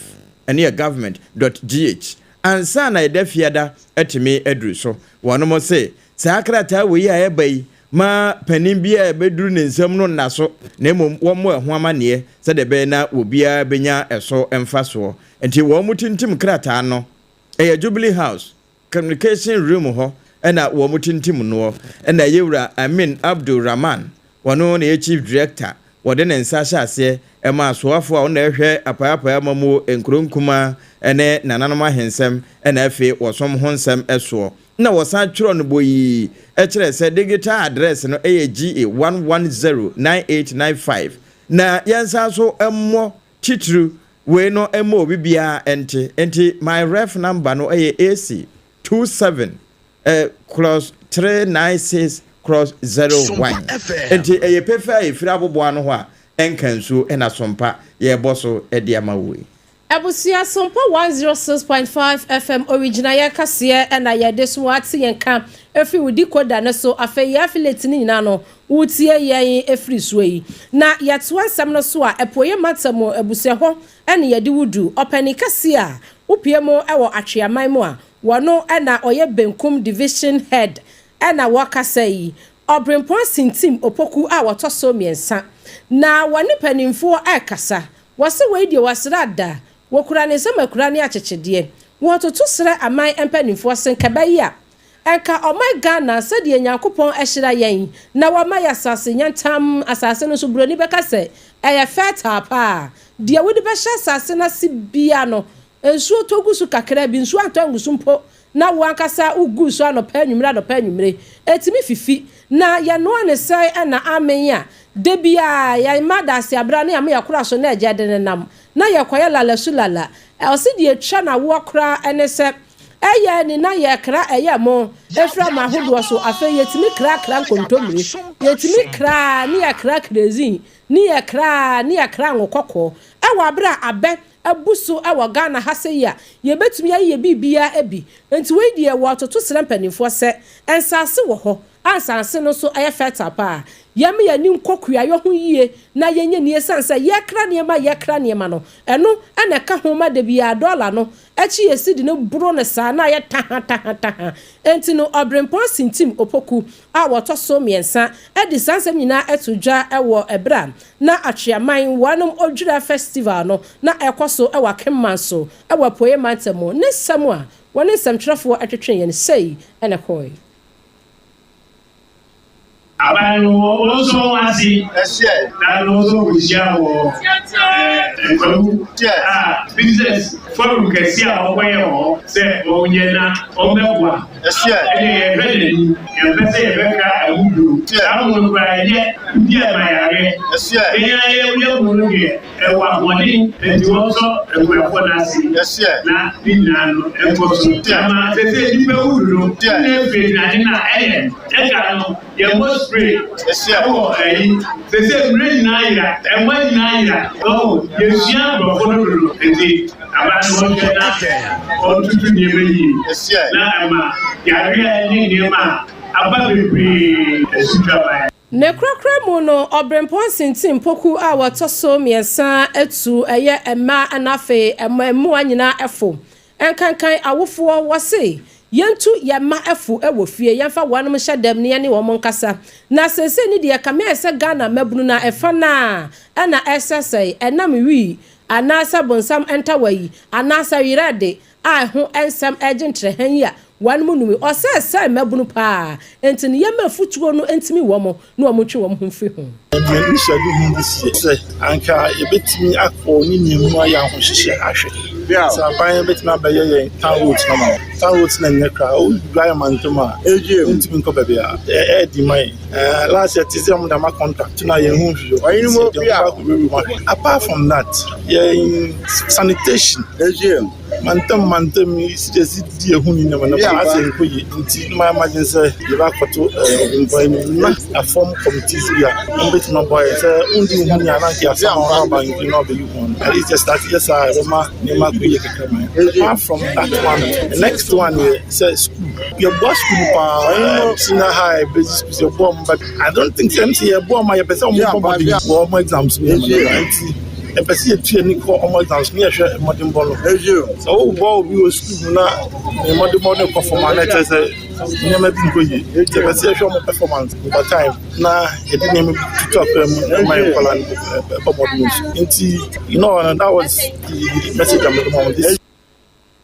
Speaker 2: ɛno yɛ government dot gh, ansa na ɛda fiada atumi aduru so. Wɔnom se saa krataa wei a ɛba yi ma panin biara a ɛbɛduru ne nsam no nna so, na mmom wɔmmɔ ɛho amanneɛ sɛdeɛ ɛbɛyɛ na obiara bɛnya ɛso mfasoɔ. Enti wɔtintim krataa no. Ɛyɛ Jubilee House Communication Room hɔ na wɔtintim noɔ. Ɛna Yɛwura Amin Abdul Rahman, ɔno na ɛyɛ Chief Director, wɔde ne nsa hyɛ aseɛ maa soafoɔ a ɔno na ɛhwɛ apaeapae amammuo, nkuro nkumaa ne nananom ahensɛm na afei wɔsom ho nsɛm soɔ. Nna wɔsan twerɛ no boyii kyerɛ sɛ digital address no yɛ GA 1109895 na yɛnsan so mmɔ titiriw wei no mma obi biara nte. Nti my ref number no yɛ AC 27 cross 396 cross 01. Nti ɛyɛ pefee a ɛfiri aboboano hɔ a ɛnka nsuo na sompa yɛrebɔ so de ama wo yi.
Speaker 1: Abusua Sompa 106.5 FM origyina yɛ kaseɛ ɛna yɛde so ate yɛn ka efiri wo decoder no so. Afei yɛ affiliate no nyinaa no, wotie yɛn efiri soɔ yi na yɛtoa nsɛm no so a, ɛpoyɛ mantam abusua hɔ ɛne yɛde wudu ɔpanin kɛseɛ a wopie mu ɛwɔ Atweaman mu a wɔno ɛna ɔyɛ Benkum Division head ɛna wɔkasa yi, Ɔbrempɔn Sintim Opoku a wɔtɔ so mmiɛnsa, na wɔne mpanimfoɔ ɛrekasa. Wɔsi wei deɛ, wɔasra ada wɔkura ne nsam akura ne akyekyedeɛ, wɔtoto srɛ aman mpanimfoɔ se nkɛbɛ yi a ɛnka ɔman Ghana sɛdeɛ Nyankopɔn ahyira yɛn na wɔama yɛ asase nyantam. Asase no nso, buroni bɛka sɛ ɛyɛ fertile paa. Deɛ wode bɛhyɛ asase no ase bia no, nsuo tɔ gu so kakra bi, nsuo antɔ ngu so mpo na wo ankasa wogu so anɔpa, anwummere, anɔpa, anwummere, ɛtumi fifi. Na yɛnoa ne sɛe ɛna amen a da bia yɛma daase abra ne yɛma yɛkora so na ɛgya de ne nam na yɛkɔyɛ lala su lala. Ɔsi deɛ etwa na woɔ koraa ɛne sɛ ɛyɛ ni na yɛkra ɛyɛ mo efra ma ahodoɔ so. Afei yɛtumi krakra nkontommire, yɛtumi kra ne yɛkra kerosene ne yɛkra ne yɛkra ngo kɔkɔɔ ɛwɔ abere a abɛ abu so ɛwɔ Ghana ha sɛ yi a yɛbɛtumi ayɛ biribiara bi. Nti wei deɛ, wɔtoto srɛ mpanimfoɔ sɛ nsaase wɔ hɔ a nsaase no nso ɛyɛ fertile paa. Yɛm yɛn ani nkɔ kuayɔ ho yie na yɛnyɛ nie, san sɛ yɛkra nneɛma, yɛkra nneɛma no, ɛno ɛna ɛka ho ma de bia dɔla no akyi yɛ sidi no boro ne saa na ayɛ taha taha taha. Nti no, Ɔbrempɔn Sintim Opoku a wɔtɔ so mmiɛnsa ɛde saa nsɛm nyinaa ɛto dwa ɛwɔ ɛberɛ a na Atweaman wɔnom Odwira Festival no na ɛkɔ so ɛwɔ Akemman so ɛwɔ Apueɛ mantam mu. Ne nsɛm a wɔne nsɛmtwerɛfoɔ ɛtwetwe yɛn sei ɛna kɔɛ.
Speaker 6: Aban no wɔn nso wɔn ase na no nso kɔhyia wɔ Nkwawu a business forum kɛse a wɔkɔyɛ wɔ hɔ sɛ wɔnyɛ na wɔmbɛboa. Ɛne yɛhwɛ n'anim, yɛmpɛ sɛ yɛbɛka ɛho bio. Saa mo no koraa ɛnyɛ bi a ɛma yareɛ. Yɛn a yɛyɛ mu no deɛ, ɛwɔ ahoɔden, nti wɔn nso akuafoɔ no ase na ne nyinaa no ɛnkɔ so. Ama sɛ nnipa wudu no ne efiri aduane no a ɛyɛ ɛka no, yɛmmɔ spray ɛwɔ ɛyi sɛ mmerɛ nyinaa yera, ɛmɔ nyinaa yera. Ɔwɔ yɛsua nkurɔfoɔ no dodo, nti aba no wɔhwɛ na ɔntutu nneɛma yie na ɛma yareɛ ne nneɛma a aba bebree asutwa ban.
Speaker 1: Ne korakora mu no, Ɔbrempɔn Sintim Poku a wɔtɔ so mmiɛnsa atu ɛyɛ mmaa ɛna afei mmoa nyinaa ɛfo, nkankan awofoɔ. Wɔse yɛntu yɛn mma ɛfo ɛwɔ fie, yɛmfa wɔnom hyɛ dɛm ne yɛne wɔn nkasa. Na seesei ne deɛ kame ayɛ sɛ Ghana mmabunu na ɛfa naa ɛna ɛsɛsɛe ɛnam wii anaasɛ bonsam ntawa yi anaasɛ werɛ de a ɛho nsɛm ɛgye ntrɛhɛn yi a wɔn mu numi ɔsɛesɛe mmabunu paa. Nti no, yɛma afutuo no ntumi wɔ mo na wɔn twe wɔn ho mfiri ho.
Speaker 7: Nhyɛ bi ho bi sie sɛ anka yɛbɛtumi akɔ ne nneɛmu ayɛ ahohyehyɛ ahwɛ sɛ aban bɛtumi abɛyɛ yɛn town roads no ma wɔn. Town roads na nyɛ koraa, wodwa yɛ mantam a wontumi nkɔ baabi a ɛɛdi ma yɛn. Last year te sɛ ɔmo de ama contract na yɛn ho hwehwɛ sɛ deɛ ɔmo akɔ wɛwɛ mu ahwɛ. Apart from that, yɛn sanitation, mantam mantam yi yɛsi di ehu ni nneɛma na asɛ nkɔ yie, nti ne maa imagine sɛ yɛbɛakɔto ɔbɛnbɔn anim na afɔm committees bi a wɔn bɛtumi aboa yɛn sɛ wondi wo ho ni a na nka yɛasama wɔn aba nti na ɔbɛyi ho no. At least yɛ start yɛ saa, ɛbɛma nneɛma akɔ yie kakra ma yɛn. Apart from that one, the next one yɛ sɛ school. Yɛboa school no paa, senior high, basic schools, yɛboa wɔn, but I don't think sɛ mc yɛboa wɔn a yɛpɛ sɛ wɔn bɔ mmɔden wɔ wɔn exams mu yɛn, nti yɛpɛ sɛ yɛtu ani kɔ wɔn exams mu, yɛhwɛ mmɔdenbɔ no. Sɛ wobɔ obi wɔ school mu na ne mmɔdenbɔ no kɔ fam a, na ɛkyerɛ sɛ nneɛma bi nkɔ yie, nti yɛpɛ sɛ yɛhwɛ wɔn performance over time na yɛde nneɛma bi tutu akwan mu ɛma yɛn nkɔla no ɛbɔ mmɔden wɔ so. Nti that was the message I'm looking for this.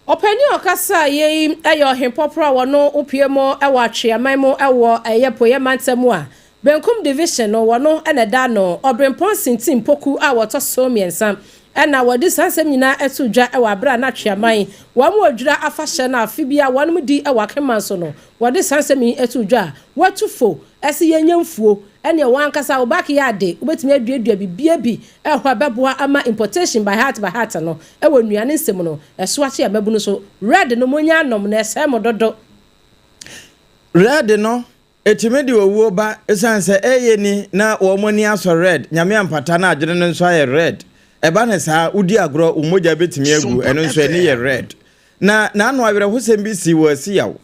Speaker 1: Ɔpanin a ɔkasa yei yɛ Ɔhempɔporɔ a wɔno wopue mu wɔ Atweaman mu wɔ ɛyɛ Poyɛ mantam mu a Benkum Division no wɔno na ɛda no, Ɔbrempɔn Sintim Poku a wɔtɔ so mmiɛnsa, ɛna wɔde saa nsɛm nyinaa ɛto dwa wɔ abere a na Atweaman wɔn mu Odwira afahyɛ no afe bi a wɔn di wɔ Akeman so no. Wɔde saa nsɛm yi ɛto dwa a wɔatu fo ɛsɛ yɛnyɛ mfuo ɛne wɔn ankasa wo backyard wobɛtumi aduadua bibia bi ɛhɔ a ɛbɛboa ama importation by heart by heart no ɛwɔ nnuane nsɛm no ɛso akye amabunu so. Red no, monya anom na ɛsɛe mo dodo.
Speaker 2: Red no ɛtumi de owuo ba, ɛsiane sɛ ɛyɛ ni na wɔn ani asɔ red. Nyame ampata no, adwene no nso ayɛ red. Ɛba no saa, wodi agorɔ, wo mogya bɛtumi agu, ɛno nso ani yɛ red. Na n'ano awerɛhosɛm bi sii wɔ Asiyaw,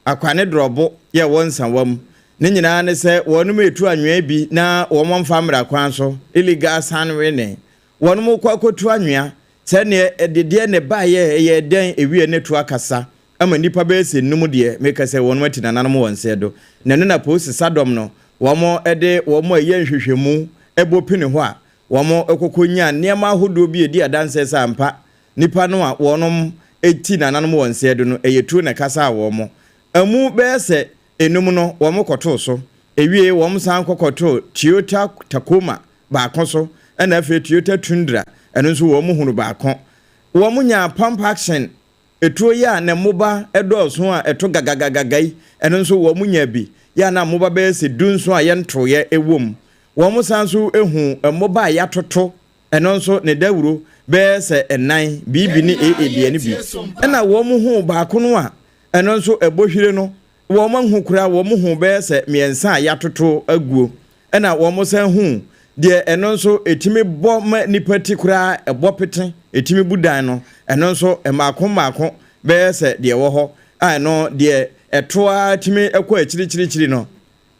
Speaker 2: Akwa ne Drɔbo yɛ wɔ Nsawam. Ne nyinaa ne sɛ wɔnom retu anwea bi na wɔn mfa mmra kwan so, illegal sand winning. Wɔnom rekɔ akɔtu anwea, sɛ neɛ ɛdedeɛ na ɛbaeɛ, ɛyɛɛ dɛn, ɛwie ne to akasa ama nnipa bɛyɛ sɛ nnum deɛ, meka sɛ wɔnom ati nananom wɔn nsɛ do. Na ɛno na polisi sadɔm no, wɔn de wɔn a ɛyɛ nhwehwɛmu bɔ pini hɔ a, Wɔkɔkɔ nyaa nneɛma ahodoɔ bi a ɛdi adanseɛ sɛ ampa nnipa no a wɔnom ti nananom wɔn nseɛ do no, ɛyɛ tuo na ɛkasaa wɔn. Amu bɛyɛ sɛ enum no, wɔn kɔtoo so. Ɛwiee, wɔn san kɔ kɔtoo Toyota Tacoma baako so, ɛna afei Toyota Tundra, ɛno nso wɔn hunu baako. Wɔn nyaa pump action Etuo yi a ne mmoba dɔɔso a ɛto gagagagaga yi, ɛno nso wɔnyaa bi, yɛ a na mmoba bɛyɛ sɛ dunson a yɛntoeɛ wɔ mu. Wɔsan nso huu mmoba a yɛatoto, ɛno nso ne dawuro bɛyɛ sɛ nnan, BB ne AA deɛ no bi. Ɛna wɔhuu baako no a ɛno nso ɛbɔ hwire no, wɔanhu koraa, wɔhuu bɛyɛ sɛ mmiɛnsa a yɛatoto aguo. Ɛna wɔsan huu deɛ ɛno nso ɛtumi bɔ ma nnipa ti koraa, ɛbɔ pete, ɛtumi bu dan no, ɛno nso mmaako mmaako bɛyɛ sɛ deɛ ɛwɔ hɔ a ɛno deɛ ɛto ara tumi kɔ akyirikyirikyiri no,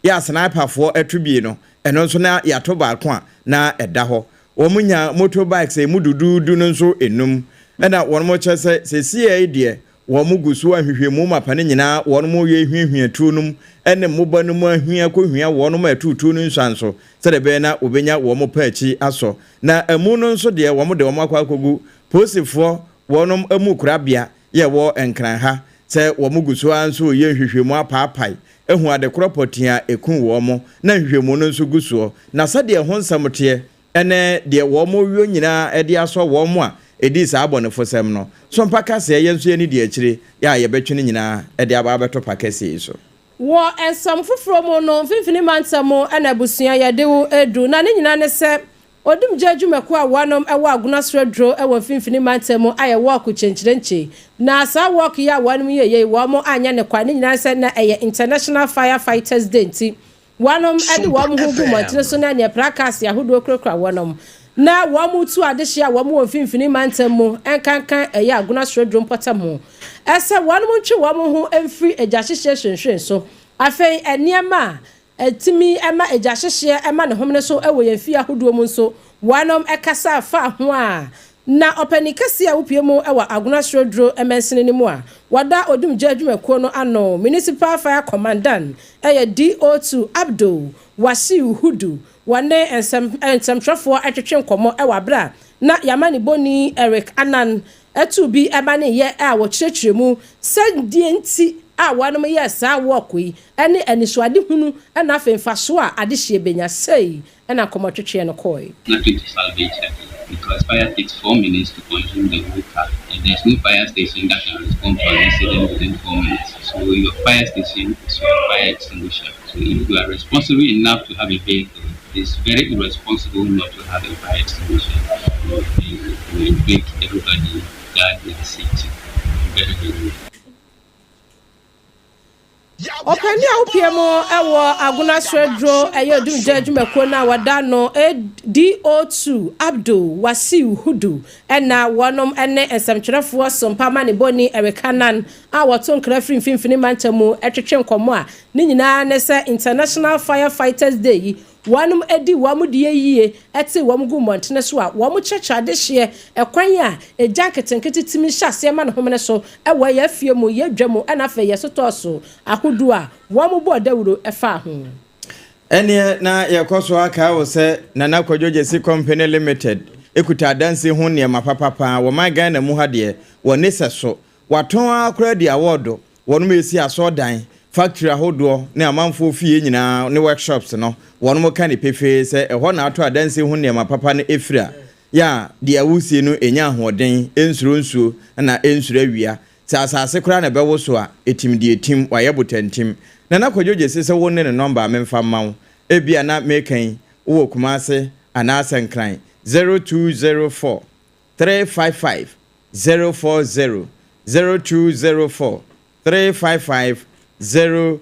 Speaker 2: yɛ a sniperfoɔ to bie no, ɛno nso na yɛato baako a na ɛda hɔ. Wɔnya motorbikes a ɛmu duduudu no nso nnum. Ɛna wɔn kyerɛ sɛ seesei deɛ Wɔn gu so a nhwehwɛmu mapa no nyinaa wɔn yɛ huahua tuo no mu ne mmoba no mu ahwia kɔhwia wɔn a ɛtoo tuo no nsuan so sɛdeɛ ɛbɛyɛ na wɔbɛnya wɔn pa akyi asɔ. Na amu no nso deɛ wɔn de wɔn akɔ akɔgu polisifoɔ wɔn amu korabea yɛ ɛwɔ Nkran ha sɛ wɔn gu so ara nso reyɛ nhwehwɛmu apaapae ahu adekorɔ pɔtee a ɛkuu wɔn na nhwehwɛmu no nso gu soɔ na sɛdeɛ ɛho nsɛm teɛ ne deɛ wɔn nyinaa de asɔ wɔn a ɛdii saa abɔnefosɛm no so mpa kaseɛ, yɛn nso yɛne di akyire yɛ a yɛbɛtwe ne nyinaa de aba abɛto pa kɛseɛ yi so.
Speaker 1: Wɔ nsɛm foforɔ mu no, Mfimfini Mantam mu na abusua yɛde wo redu, na ne nyinaa ne sɛ Odumgya adwumakuo a wɔnom wɔ Agona Soro Aduro wɔ Mfimfini Mantam mu ayɛ wɔɔko kyenkyerenkye. Na saa wɔɔko yi a wɔnom yɛeɛ yi, wɔn anyɛ no kwa, ne nyinaa ne sɛ na ɛyɛ International Fire Fighters Day nti, Wɔnom de wɔn ho gu mmɔntene so na neɛ prakaase ahodoɔ kurakura wɔnom, na wɔn tu adehyeɛ a wɔn wɔ mfimfini mantam mu nkanka ɛyɛ Agona Soreduro mpɔtam ho sɛ wɔnom ntwe wɔn ho mfiri egyahyehyeɛ hwenhwen so. Afei nneɛma a ɛtumi ma egyahyehyeɛ ma ne homene so wɔ yɛn fie ahodoɔ mu nso wɔnom kasa faa ho a Na ɔpanin kɛseɛ a wopue mu wɔ Agona Soreduro mansini no mu a wɔda Odumgya adwumakuo no ano, Municipal Fire Commandant, yɛ DO2 Abdul Wasiu Hudu. Wɔne nsɛm nsɛmtwerɛfoɔ twetwe nkɔmmɔ wɔ aberɛ a na y'amanebɔni Eric Annan tuu bi ma ne yɛ a wɔkyerɛkyerɛ mu sɛ deɛ nti a wɔnom yɛɛ saa wɔɔko yi ne anisoadehunu na afei mfasoɔ a adehyeɛ bɛnya. Sei na nkɔmmɔtwetweɛ no kɔɔe.
Speaker 8: Nothing to salvage again because fire takes 4 minutes to consume the whole car and there's no fire station that can respond to an incident within 4 minutes. So your fire station is your fire extinguisher. So if you are responsible enough to have a vehicle, it's very irresponsible not to have a fire extinguisher in your vehicle. You will break everybody, guard their safety very, very well.
Speaker 1: Ɔpanin a wopie mu wɔ Agona Srɛduro ɛyɛ Odumgya adwumakuo no a wɔda no DO2 Abdul Wasiu Hudu ɛna wɔnom ne nsɛmtwerɛfoɔ Sompa Amanebɔni Eric Annan a wɔto nkra firi Mfimfini Mantam mu twetwe nkɔmmɔ a ne nyinaa ne sɛ International Fire Fighters Day yi wɔnom di wɔn deɛ yie te wɔn gu mmɔntene so a wɔn kyerɛkyerɛ adehyeɛ ɛkwan a egya nketenkete tumi hyɛ aseɛ ma ne homene so ɛwɔ yɛ afie mu, yɛ dwa mu, ɛna afei yɛ sotɔɔ ahodoɔ a wɔn bɔ dawuro ɛfa ho.
Speaker 2: Ɛneɛ na yɛkɔ so aka wo sɛ Nana Kwadwo Gyesi Company Limited ekuta adansi ho nneɛma papapaa wɔman Ghana mu ha deɛ wɔ ne sɛ so watɔn ara koraa di awɔɔdo. Wɔnom esi asɔɔdan, factory ahodoɔ ne amanfoɔ fie nyinaa ne workshops no. Wɔnom ka ne pefee sɛ ɛhɔ na ato adansi ho nneɛma papa no efiri a yɛ a deɛ wosie no enya ahoɔden, ensuro nsuo na ensuro awia. Sɛ asase koraa na ɛbɛwo so a, etim deɛ etim, wayɛ botantim. Nana Kwadwo Gyesi sɛ wo ne ne nɔmba a memfa mma wo. Ebia na meka yi wowɔ Kumase anaasɛ Nkran, 0204 355 040, 0204 355 040.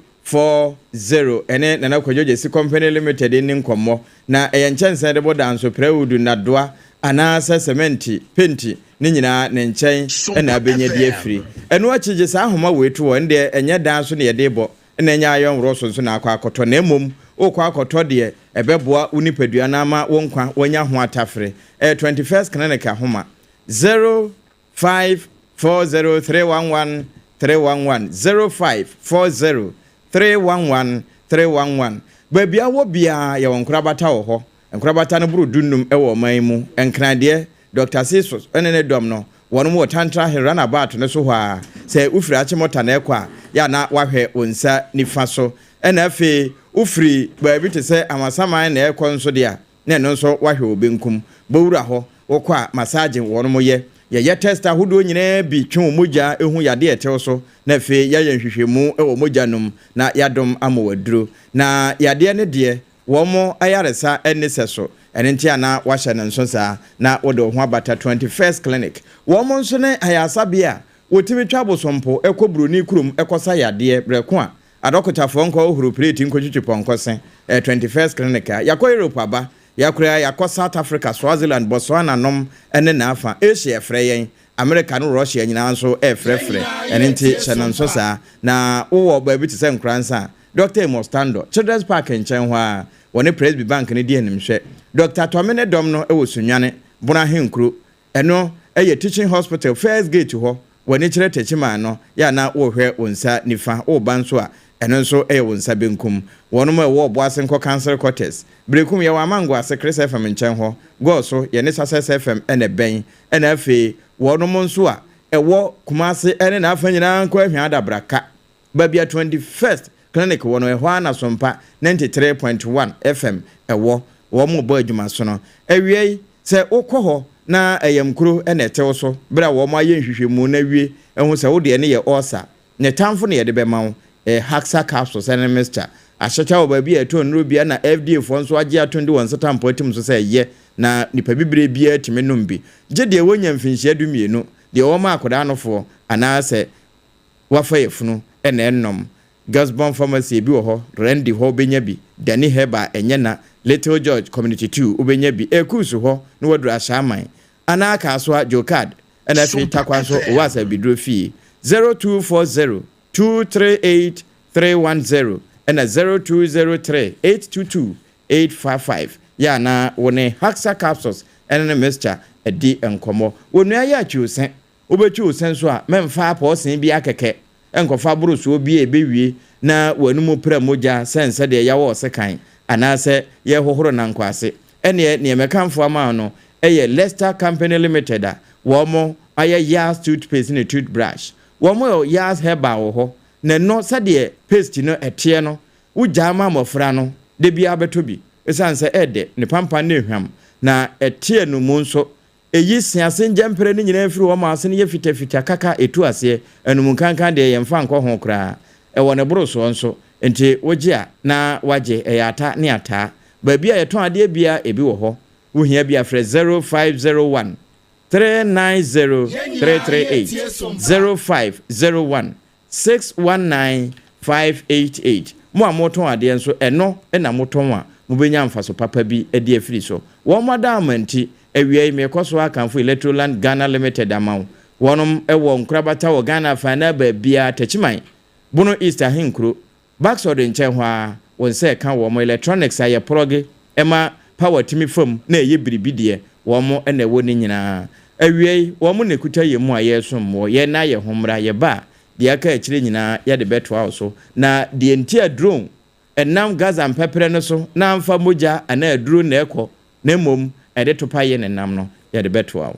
Speaker 2: Ɛne Nana Kwadwo Gyesi Company Limited nni nkɔmmɔ. Na ɛyɛ nkyɛnsee de bɔ danso, prɛwudu, nnadoa. anaasɛ sɛmɛnti, penti, ne nyinaa ne nkyɛn na abɛnya bi afiri. Ɛno akyi gye saa ahoma wei to hɔ, ɛno deɛ ɛnyɛ dan so na yɛde rebɔ, na ɛnyɛ iron rod so nso na akɔ akɔtɔ, na mmom worekɔ akɔtɔ deɛ ɛbɛboa wo nipadua no ama wo nkwa woanya ho atafere. Ɛyɛ 21st Clinic ahoma, 0540311311, 0540 311 311. Baabi a wɔ biara yɛwɔ nkorabata wɔ hɔ. Nkorabata no boro dunnum wɔ ɔman yi mu. Nkran deɛ, Dɔkta Seesos ne ne dɔm no, wɔnom wɔ Tantra Hill runabout no so hɔ ara. Sɛ wofiri Achimota na ɛkɔ a, yɛ a na woahwɛ wo nsa nifa so. Ɛna afei wofiri baabi te sɛ Amasaman na ɛrekɔ nso deɛ a, na ɛno nso woahwɛ wo benkum. Bowura hɔ, wokɔ a, massage wɔnom yɛ. Yɛyɛ test ahodoɔ nyinaa bi twe wo mogya hu yadeɛ a ɛte wo so, na afei yɛayɛ nhwehwɛmu wɔ mogya no mu na yɛadom ama wo aduro. Na yadeɛ no deɛ, wɔn ayaresa nni sɛso, ɛno nti a na woahyɛ no nso saa na wode wo ho abata 21st Clinic. Wɔn nso ne ayaresabea a wɔtumi twa abosompo kɔ buroni kurom kɔsa yadeɛ berɛ ko a adɔkotafoɔ nkɔ hohoro plate nkɔtwitwi pɔnkɔ se. Ɛyɛ 21st Clinic a yɛakɔ Europe aba, yɛakora yɛakɔ South Africa, Swaziland, Botswana nom ne n'afa, Asia frɛ yɛn, Amerika ne Russia nyinaa nso refrɛfrɛ. Ɛno nti hyɛ no nso saa. Na wowɔ baabi te sɛ Nkoransa a, Dɔkta Amos Tandor, Children's Park nkyɛn hɔ ara, wɔne Presby Bank no di animhwɛ. Dɔkta Tɔme ne dɔm no wɔ Sunyani, Bono Ahenkuro. Ɛno yɛ Teaching Hospital first gate hɔ, w'ani kyerɛ Techiman no, yɛ a na worehwɛ wo nsa nifa, woreba nso a, ɛno nso yɛ wo nsa benkum. Wɔnom a ɛwɔ Ɔboase nkɔ Council Quarters. Berekum, yɛwɔ Amango ase, Chris FM nkyɛn hɔ. Gɔɔ so, yɛne Success FM na ɛbɛn. Ɛna afei, wɔnom nso a ɛwɔ Kumasi ne n'afa nyinaa nkɔ Ahwea Adabraka. Baabi a 21st Clinic wɔ no, ɛhɔ ara na Sompa 93.1 FM wɔ. Wɔrebɔ adwumasono. Awiei, sɛ wokɔ hɔ na ɛyamkuro na ɛte wo so bere a wɔayɛ nhwehwɛmu no awie ahu sɛ wo deɛ no yɛ ulcer, ne tamfo na yɛde bɛma wo, ɛyɛ Haxa capsules ne mixture. Ahyɛkyɛ wɔ baabi a yɛtɔn nnuro biara na FDA foɔ nso agye atom de wɔn nsatampo atim so sɛ ɛyɛ na nipa bibire biara tumi nom bi, gye deɛ wɔnya mfinhyia 12, deɛ wɔma akwadaa nofoɔ anaasɛ Wafa yafunu na ɛnom. Gusborne Pharmacy ebi wɔ hɔ, Randy hɔ wobɛnya bi, Danny Herbal ɛnyɛ na, Little George, Community 2 wobɛnya bi, Ekusu hɔ na waduru Ashaiman, anaa Kasoa, Jokad, ɛna afei Tarkwa nso wɔ Asabiduro fie. 0240 238 310 ɛna 0203 822 855 yɛ a na wo ne Haxa Capsules ɛne ne mixture adi nkɔmmɔ. Wɔnua yɛ atwiwse Wobɛtwi wo se nso a, mɛmfa apɔɔsee biara kɛkɛ nkɔfa aborosoɔ bi a ɛbɛwie na w'anomu pra mogya sɛ sɛdeɛ yɛawɔ ɔsekan anaasɛ yɛrehohoro nankwase. Ɛnneɛ neɛ mɛkamfo ama wo no yɛ Lester Company Limited a wɔn ayɛ Yaz toothpaste ne toothbrush. Wɔn wɔ Yaz Herbal wɔ hɔ, na ɛno sɛdeɛ paste no ɛteɛ no, wogyaa ma mmɔfra no, da biara bɛtɔ bi ɛsiane sɛ ɛɛdɛ, ne pampan no ɛhwam, na ɛte anomu nso. Eyi se ase ngyɛmprɛ no nyinaa firi hɔ ma ase no yɛ fitafita kaka etu aseɛ, anum nkankan deɛ yɛmfa nkɔ ho koraa. Ɛwɔ ne borosoɔ nso, nti wogye a na wagye, ɛyɛ ata ne ataa. Baabi a yɛtɔn adeɛ biara ebi wɔ hɔ. Wohia bi a frɛ 0501 390 338, 0501 619 588. Mo a motɔn adeɛ nso, ɛno na motɔn a, mobɛnya mfaso papa bi de afiri so. Wɔn adaama nti, awia yi merekɔ so akamfo Electroland Ghana Limited ama wo. Wɔnom wɔ nkorabata wɔ Ghana afaanaa baabiara, Techiman, Bono East Ahenkuro, Baxod nkyɛn hɔ ara, wo nsa ɛka wɔn electronics a yɛplɔge ma power tumi fa mu na ɛyɛ biribi deɛ, wɔn na ɛwɔ ne nyinaa. Awiei, wɔn na ɛkuta yɛn mu a yɛresom woɔ, yɛn nan yɛ ho mmra, yɛba a, deɛ aka akyire nyinaa yɛde bɛtoa wo so. Na deɛ nti a drone nam Gaza mpɛprɛ no so na amfa mogya anaa aduro na ɛkɔ, na mmom ɛde topa yɛ ne nam no, yɛde bɛtoa wo.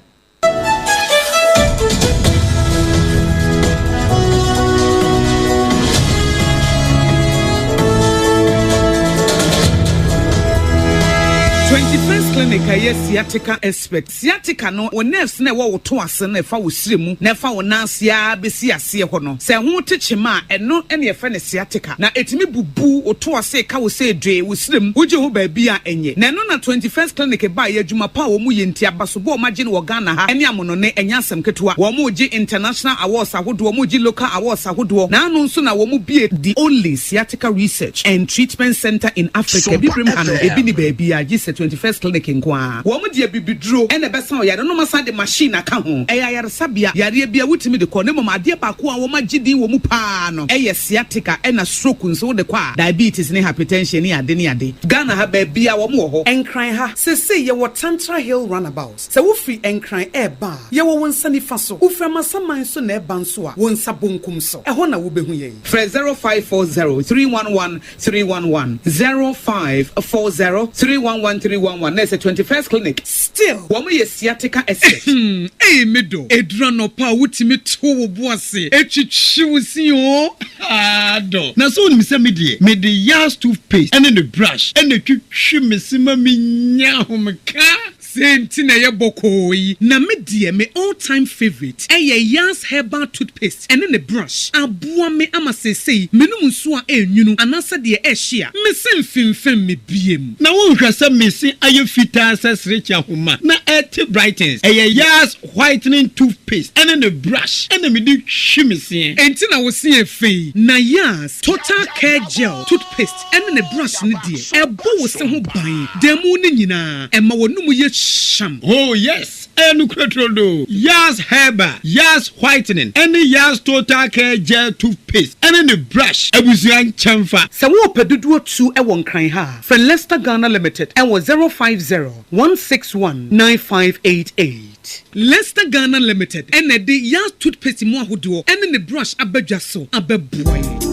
Speaker 9: 21st Clinic a ɛyɛ sciatica expert. Sciatica no, wo nerves no a ɛwɔ wo to ase no ɛfa wo srɛ mu na ɛfa wo nan ase ara bɛsi aseɛ hɔ no, sɛ ɛho te kyema a, ɛno na yɛfrɛ no sciatica. Na ɛtumi bubu wo to ase ka wo sɛ dwee wo srɛ mu, wogye ho baabi a ɛnyɛ. Na ɛno na 21st Clinic baeɛ, adwuma pa a wɔn yɛ nti, abasobɔ a wɔn agye no wɔ Ghana ha ne amonone, ɛnyɛ asɛm ketewa. Wɔn regye international awards ahodoɔ, wɔn regye local awards ahodoɔ. Na ano nso na wɔn bue the only sciatica research and treatment centre in Africa. Abibirem ha no, ebi nni baabiara gye sɛ. 21st Clinic nko ara. Wɔn de abibiduro na ɛbɛsa wo yareɛ na wɔasan de machine aka ho. Ɛyɛ ayaresabea. Yareɛ biara wotumi de kɔ na mmom adeɛ baako a wɔagye din wɔ mu pa ara no yɛ sciatica ɛna stroke nso wode kɔ a, diabetes ne hypertension ne ade ne ade. Ghana ha baabiara wɔn wɔ hɔ.
Speaker 10: Nkran ha, seesei yɛwɔ Tantra Hill Runabout. Sɛ wofiri Nkran reba a, yɛwɔ wo nsa nifa so. Wofiri Amasaman nso na ɛreba nso a, wo nsa bonkum so. Ɛhɔ na wobɛhu yɛn.
Speaker 9: Frɛ 0540 311 311, 0540 311 311 na ɛsɛ 21st Clinic.
Speaker 10: Still.
Speaker 9: Wɔn yɛ sciatica expert.
Speaker 11: Ehem ei me dɔ, ɛduru anɔpa a wotumi to wo bo ase twitwi wo se oo haa dɔ. Na sɛ wonim sɛ me deɛ mede Yas toothpaste ne ne brush na ɛtwitwi me se ma menya ahomeka. Sei nti na ɛyɛ bɔkɔɔ yi. Na me deɛ me all time favourite ɛyɛ Yas herbal toothpaste ɛne ne brush. Aboa me ama seesei menom nsuo a ɛnwunu anaasɛ deɛ ɛhye a, me se mfimfim me biem.
Speaker 12: Na wonhwɛ sɛ me se ayɛ fitaa sɛ serekye ahoma na ɛte brightens. Ɛyɛ Yas whitening toothpaste ɛne ne brush ɛna mede twi me seɛ.
Speaker 11: Enti na wo se yɛ fɛ yi. Na Yas total care gel toothpaste ɛne ne brush no deɛ, ɛbɔ wo se ho ban da mu no nyinaa, ɛma w'anomu yɛ hyam.
Speaker 12: Oh yes, ɛyɛ nokorɛ turodoo. Yas Herbal, Yas Whitening ɛne Yas Total Care Gel Toothpaste ɛne ne brush abusua nkyɛnfa.
Speaker 10: Sɛ worepɛ dodoɔ tu wɔ Nkran ha a, frɛ Lester Ghana Limited wɔ 050 161 9588.
Speaker 11: Lester Ghana Limited na ɛde Yas Toothpaste mu ahodoɔ ne ne brush aba dwa so abɛboa yɛn.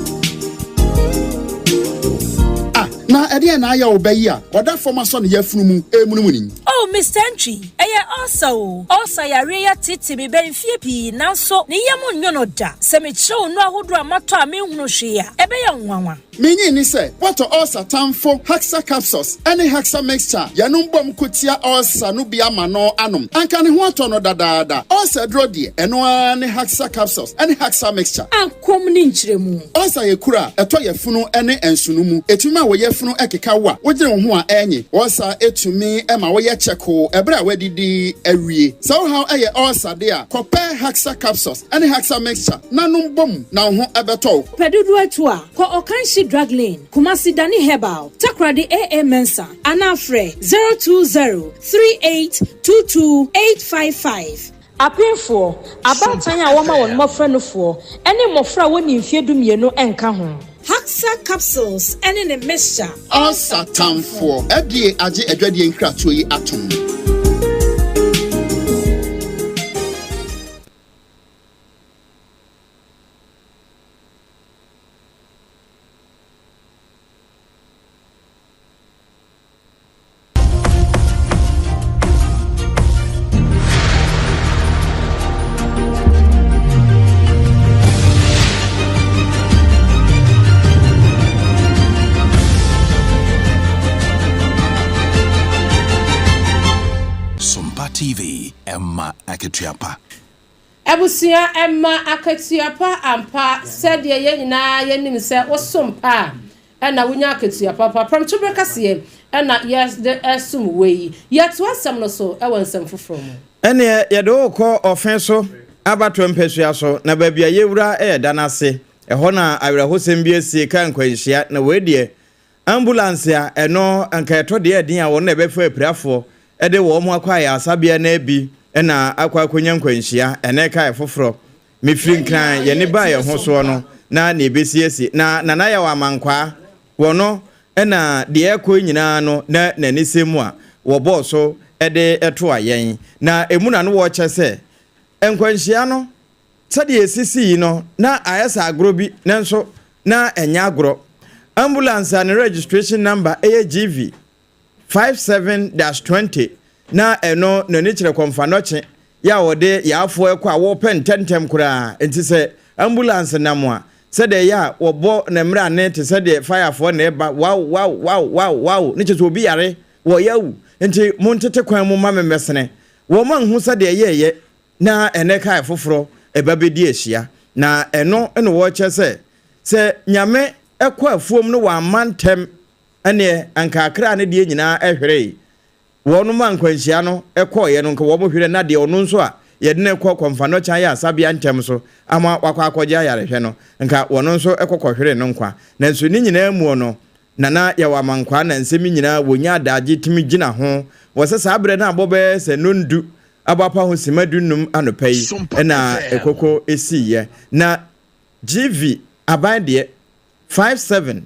Speaker 13: Ah, na ɛdeɛn na ayɛ wo ba yi a ɔda fam asɔ ne yafunu mu remunimuni yi?
Speaker 14: Oh, Mister Antwi, ɛyɛ ulcer o. Ulcer yareɛ yi ateetee me bɛn mfeɛ pii, nanso ne yam nnwo no da. Sɛ mekyerɛ wo nnuro ahodoɔ a matɔ a menhunu hwee a, ɛbɛyɛ wo nwanwa.
Speaker 13: Minnye nni sɛ woatɔ ulcer tamfo Haxa Capsules ne Haxa Mixture a yɛnom bom ko tia ulcer no bi ama no anom. Anka ne ho atɔ no dadaada. Ulcer aduro deɛ, ɛno ara ne Haxa Capsules ne Haxa Mixture.
Speaker 14: Akɔm ne nkyerɛmu.
Speaker 13: Ulcer yɛ kuru a ɛtɔ yafunu ne nsono mu. Etumi ma wo yafunu keka wo a wodwene wo ho a ɛnye. Ulcer tumi ma woyɛ kyɛkoo bere a woadidi awie. Sɛ wo haw yɛ ulcer de a, kɔpɛ Haxa Capsules ne Haxa Mixture na nom bom na wo ho bɛtɔ wo.
Speaker 14: Pɛ dodoɔ atu a, kɔ Ɔkanhyi Drug Lane, Kumasi Dani Herbal, Takoradi AA Mensah anaa frɛ 020 3822 855. Apemfoɔ, abaatan a wɔma wɔn mmɔfra nufoɔ, ne mmɔfra a wɔnnii mfeɛ dumienu nka ho. Haxa capsules ne ne mixture.
Speaker 13: Ulcer tamfoɔ. FDA agye adwadie nkratoɔ yi atom.
Speaker 15: Sompa TV, ɛma akatua pa.
Speaker 1: Abusua ɛma akatua pa ampa sɛdeɛ yɛn nyinaa yɛnim sɛ wosom pa a ɛna wonya akatua papa. Prɛmtoberɛ kaseɛ ɛna yɛde ɛsom wo yi. Yɛtoa nsɛm no so ɛwɔ nsɛm foforɔ mu.
Speaker 2: Ɛnneɛ yɛde wo rekɔ ɔfe so abatoɔ mpasua so, na baabi a yɛwura yɛ da no ase. Ɛhɔ na awerɛhosɛm bi asie, kaa nkwanhyia, na wei deɛ Ambulance a ɛno anka ɛtɔ deɛ ɛden a wɔn na ɛbɛfa apirafoɔ de wɔn akɔ ayaresabea no bi na akɔ akɔnya nkwanhyia ɛnɛ kae foforɔ. Mefiri Nkran yɛne baa yɛn ho soɔ no na nea ɛbɛsi asi. Na Nana Yaw Amankwaa wɔno na deɛ ɛrekɔ yi nyinaa no na n'ani sɛ mu a wɔbɔɔ so de toa yɛn. Na ɛmu na no wɔrekyɛ sɛ nkwanhyia no Sɛdeɛ ɛsisii no, na ayɛ sɛ agorɔ bi, nanso na ɛnyɛ agorɔ. Ambulance a ne registration number yɛ GV 57-20 na ɛno n'ani kyerɛ kɔmfanɔkye yɛ a wɔde yaafoɔ rekɔ a wɔrepɛ ntɛmntɛm koraa. Nti sɛ ambulance nam a, sɛdeɛ ɛyɛ a wɔbɔ ne mmrane te sɛ deɛ firefoɔ na ɛreba, waw, waw, waw, waw, waw, ne kyerɛ sɛ obi yare, wɔreyɛ awu. Nti montete kwan mu mma me mmɛsene. Wɔn anhu sɛdeɛ ɛyɛeɛ. Na ɛnɛ kae foforɔ ɛba bɛdi ahyia, na ɛno na wɔkyɛ sɛ, sɛ Nyame kɔ afuom no wamma ntɛm ɛneɛ anka akra no deɛ nyinaa ɛhweree, wɔnom a nkwanhyia no kɔeɛ no nka wɔn hwere na deɛ ɔno nso a yɛde no kɔ kɔmfanɔkye ayaresabea ntɛm so ama wakɔ akɔgye ayarehwɛ no nka wɔno nso kɔ kɔhwere no nkwa. Nanso ne nyinaa muo no. Nana Yaw Amankwaa na nsɛm yi nyinaa wɔnya adagye tumi gyina ho wɔ sɛ saa berɛ no abɔ bɛyɛ sɛ nnɔndu abɔ apa ho sima dunnum anɔpa yi na ɛkoko siiɛ. Na GV aban deɛ 57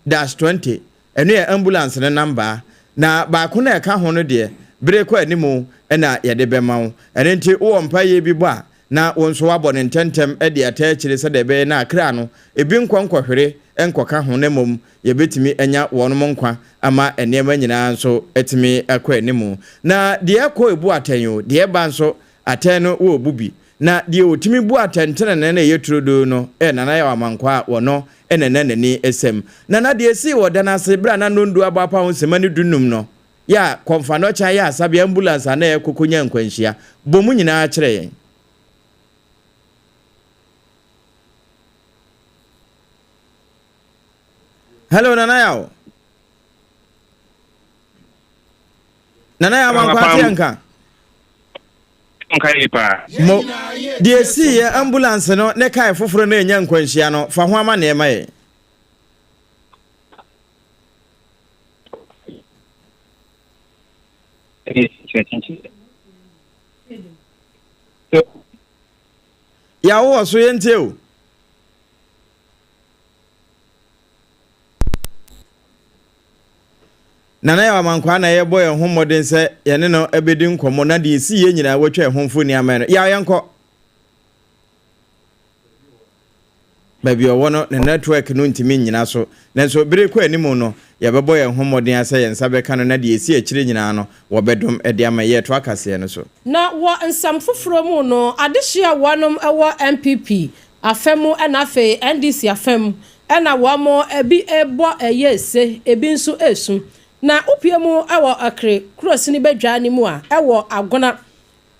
Speaker 2: dash 20 ɛno yɛ ambulance no nambaa na baako no a ɛka ho no deɛ bere kɔ anim na yɛde bɛma wo. Ɛno nti wowɔ mpaeɛ bi bɔ a na wo nso woabɔ no ntɛmntɛm de ata akyire sɛdeɛ ɛbɛyɛ na akra no ebi nkɔ nkɔhwere nkɔka ho na mmom yɛbɛtumi anya wɔnom nkwa ama nneɛma nyinaa nso atumi akɔ anim. Na deɛ ɛkɔ ɛbu atɛn o, deɛ ɛba nso atɛn no wɔ bu bi. Na deɛ ɔtumi bu atɛntenenee na ɛyɛ turodoo no yɛ Nana Yaw Amankwaa a wɔno na na n'ani sɛm. Nana, deɛ ɛsii wɔ da no ase berɛ a na nnɔndu abɔ apa ho simma ne dunnum no, yɛ a Kɔmfanɔkya yɛ asabea ambulance a na ɛrekɔ kɔnya nkwanhyia. Bɔ mu nyinaa kyerɛ yɛn. Hello, Nana Yaw. Nana Yaw Amankwaa te yɛn nka.
Speaker 6: Nka yie paa.
Speaker 2: Mo, deɛ ɛsii yɛ ambulance no ne kae foforɔ no ɛnya nkwanhyia no, fa ho amanneɛ ma yɛn. Yaw wɔ so yɛntie o. Nana Yaw Amankwaa na yɛbɔ yɛn ho mmɔden sɛ yɛne no bɛdi nkɔmmɔ na deɛ ɛsii yɛ nyinaa watwa ɛho mfoni ama no. Yaw yɛnkɔ. Baabi a ɔwɔ no, ne network no ntumi nnyina so. Nanso bere rekɔ anim no, yɛbɛbɔ yɛn ho mmɔden ara sɛ yɛn nsa bɛka no na deɛ ɛsi akyire nyinaa no, wɔbɛdom de ama yɛn. Yɛretoa kaseɛ no so.
Speaker 1: Na wɔ nsɛm foforɔ mu no, adehyeɛ a wɔnom wɔ NPP afa mu ɛna afei NDC afa mu ɛna wɔn ɛbi rebɔ ɛyɛ ese, ebi nso resu. Na wopue mu wɔ Ɔkre kurosini badwa no mu a, ɛwɔ Agona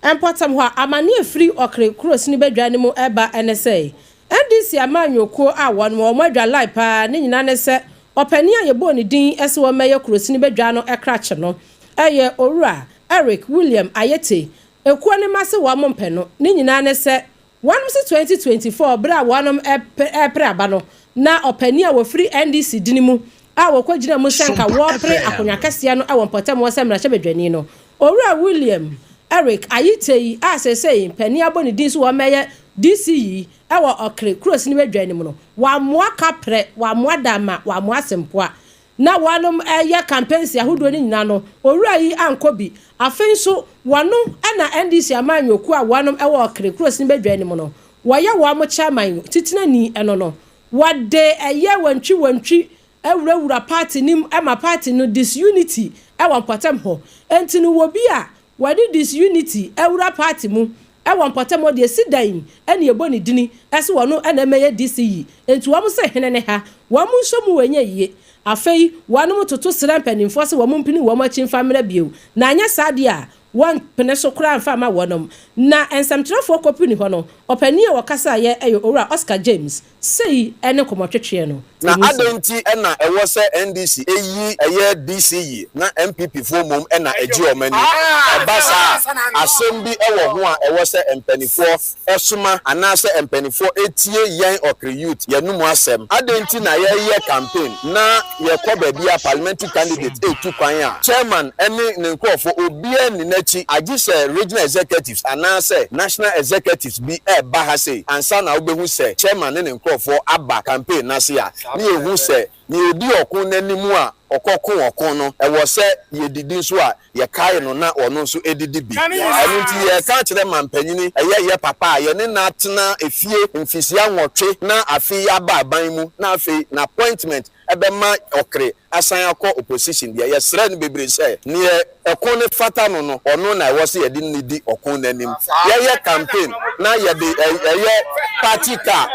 Speaker 1: Mpɔtam hɔ a, amanneɛ a ɛfiri Ɔkre kurosini badwa no mu reba ne sɛ, NDC amanyɔkuo a wɔn wɔn adwa line pa ara ne nyinaa ne sɛ ɔpanin a yɛbɔɔ ne din sɛ ɔmmɛyɛ kurosini badwa no krakye no yɛ Owura Eric William Ayete. Ekuo no mma se wɔn mpɛ no. Ne nyinaa ne sɛ, wɔnom se 2024 berɛ a wɔnom repere aba no, na ɔpanin a wɔfiri NDC dini mu a wɔkɔgyina mu sɛ anka wɔrepere akonnwa kɛseɛ no wɔ mpɔtam hɔ sɛ mmarahyɛbadwani no, Owura William Eric Ayitey a seesei mpanin abɔ ne din so wɔmmɛyɛ DCE wɔ Ɔkre kurosini badwa no mu no, wammoa kaprɛ, wammoa damma, wammoa sempoa. Na wɔnom reyɛ campaigns ahodoɔ no nyinaa no, owura yi ankɔ bi. Afei nso, wɔno na NDC amanyɔkuo a wɔnom wɔ Ɔkre kurosini badwa no mu no, wɔyɛ wɔn chairman titenani no no, Wɔde ɛyɛ wantwi wantwi awurawura party no mu ma party no disunity wɔ mpɔtam hɔ. Enti no wɔ bi a wɔde disunity awura party mu wɔ mpɔtam hɔ deɛ si dan na yɛbɔ ne dini se wɔno na ɛmɛyɛ DC yi. Enti wɔn se hene ne ha. Wɔn nso mu ɛnyɛ yie. Afei wɔnom toto srɛ mpaninfoɔ se wɔn mpini wɔn akyi mfa mmra bio. Na anyɛ saa deɛ a wɔmpene so koraa mfa mma wɔnom. Na nsɛmtwerɛfoɔ kɔpini hɔ no, ɔpanin a ɔkasaeɛ yɛ Owura Oscar James. Sei ne nkɔmmɔtwetweɛ no
Speaker 16: Na
Speaker 1: mu nsɛm.
Speaker 16: adɛn nti na ɛwɔ sɛ NDC yi ɛyɛ DC yi na NPP foɔ mmom na ɛgye wɔn ani? Ɛba saa a, asɛm bi wɔ ho a ɛwɔ sɛ mpaninfoɔ soma anaasɛ mpaninfoɔ tie yɛn Ɔkre youth yɛn anomu asɛm. Adɛn nti na yɛyɛ campaign na yɛkɔ baabi a parliamentary candidate retu kwan a, chairman ne ne nkurɔfoɔ obiara nni n'akyi agye sɛ regional executives anaasɛ national executives bi reba ha sei ansa na wobɛhu sɛ chairman ne ne nkurɔfoɔ aba campaign no ase a, ne yɛhu sɛ nea ɔdi ɔko no anim a ɔkɔko ɔko no, ɛwɔ sɛ yɛdidi nso a yɛkae no na ɔno nso didi bi. Ɛno nti yɛreka akyerɛ mampanyini, ɛyɛ yɛ papa a yɛne no atena efie mfirihyia nwɔtwe na afei yɛaba aban mu na afei n'appointment bɛma ɔkre asan akɔ opposition deɛ, yɛsrɛ no bebree sɛ neɛ ɛko no fata no no, ɔno na ɛwɔ sɛ yɛde no di ɔko no anim. Yɛyɛ campaign na yɛde ɛyɛ party car.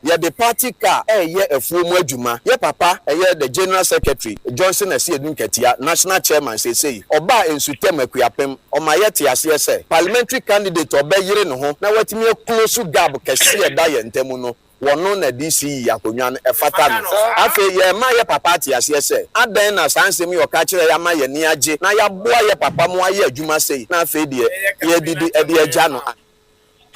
Speaker 16: Yɛde party car reyɛ afuo mu adwuma. Yɛ papa yɛ the General Secretary, Johnson Asiedu Nketia, National Chairman seesei. Ɔbaa Nsutam Akuapem, ɔma yɛte aseɛ sɛ Parliamentary candidate a ɔbɛyere ne ho na watumi a close gap kɛseɛ a ɛda yɛn ntam no, wɔno na DCE akonnwa no ɛfata no. Afei yɛrema yɛ papa ate aseɛ sɛ adɛn na saa nsɛm yi a ɔka kyerɛɛ yɛ ama yɛn ani agye na yɛaboa yɛ papa mo ayɛ adwuma sei na afei deɛ yɛredidi de agya no.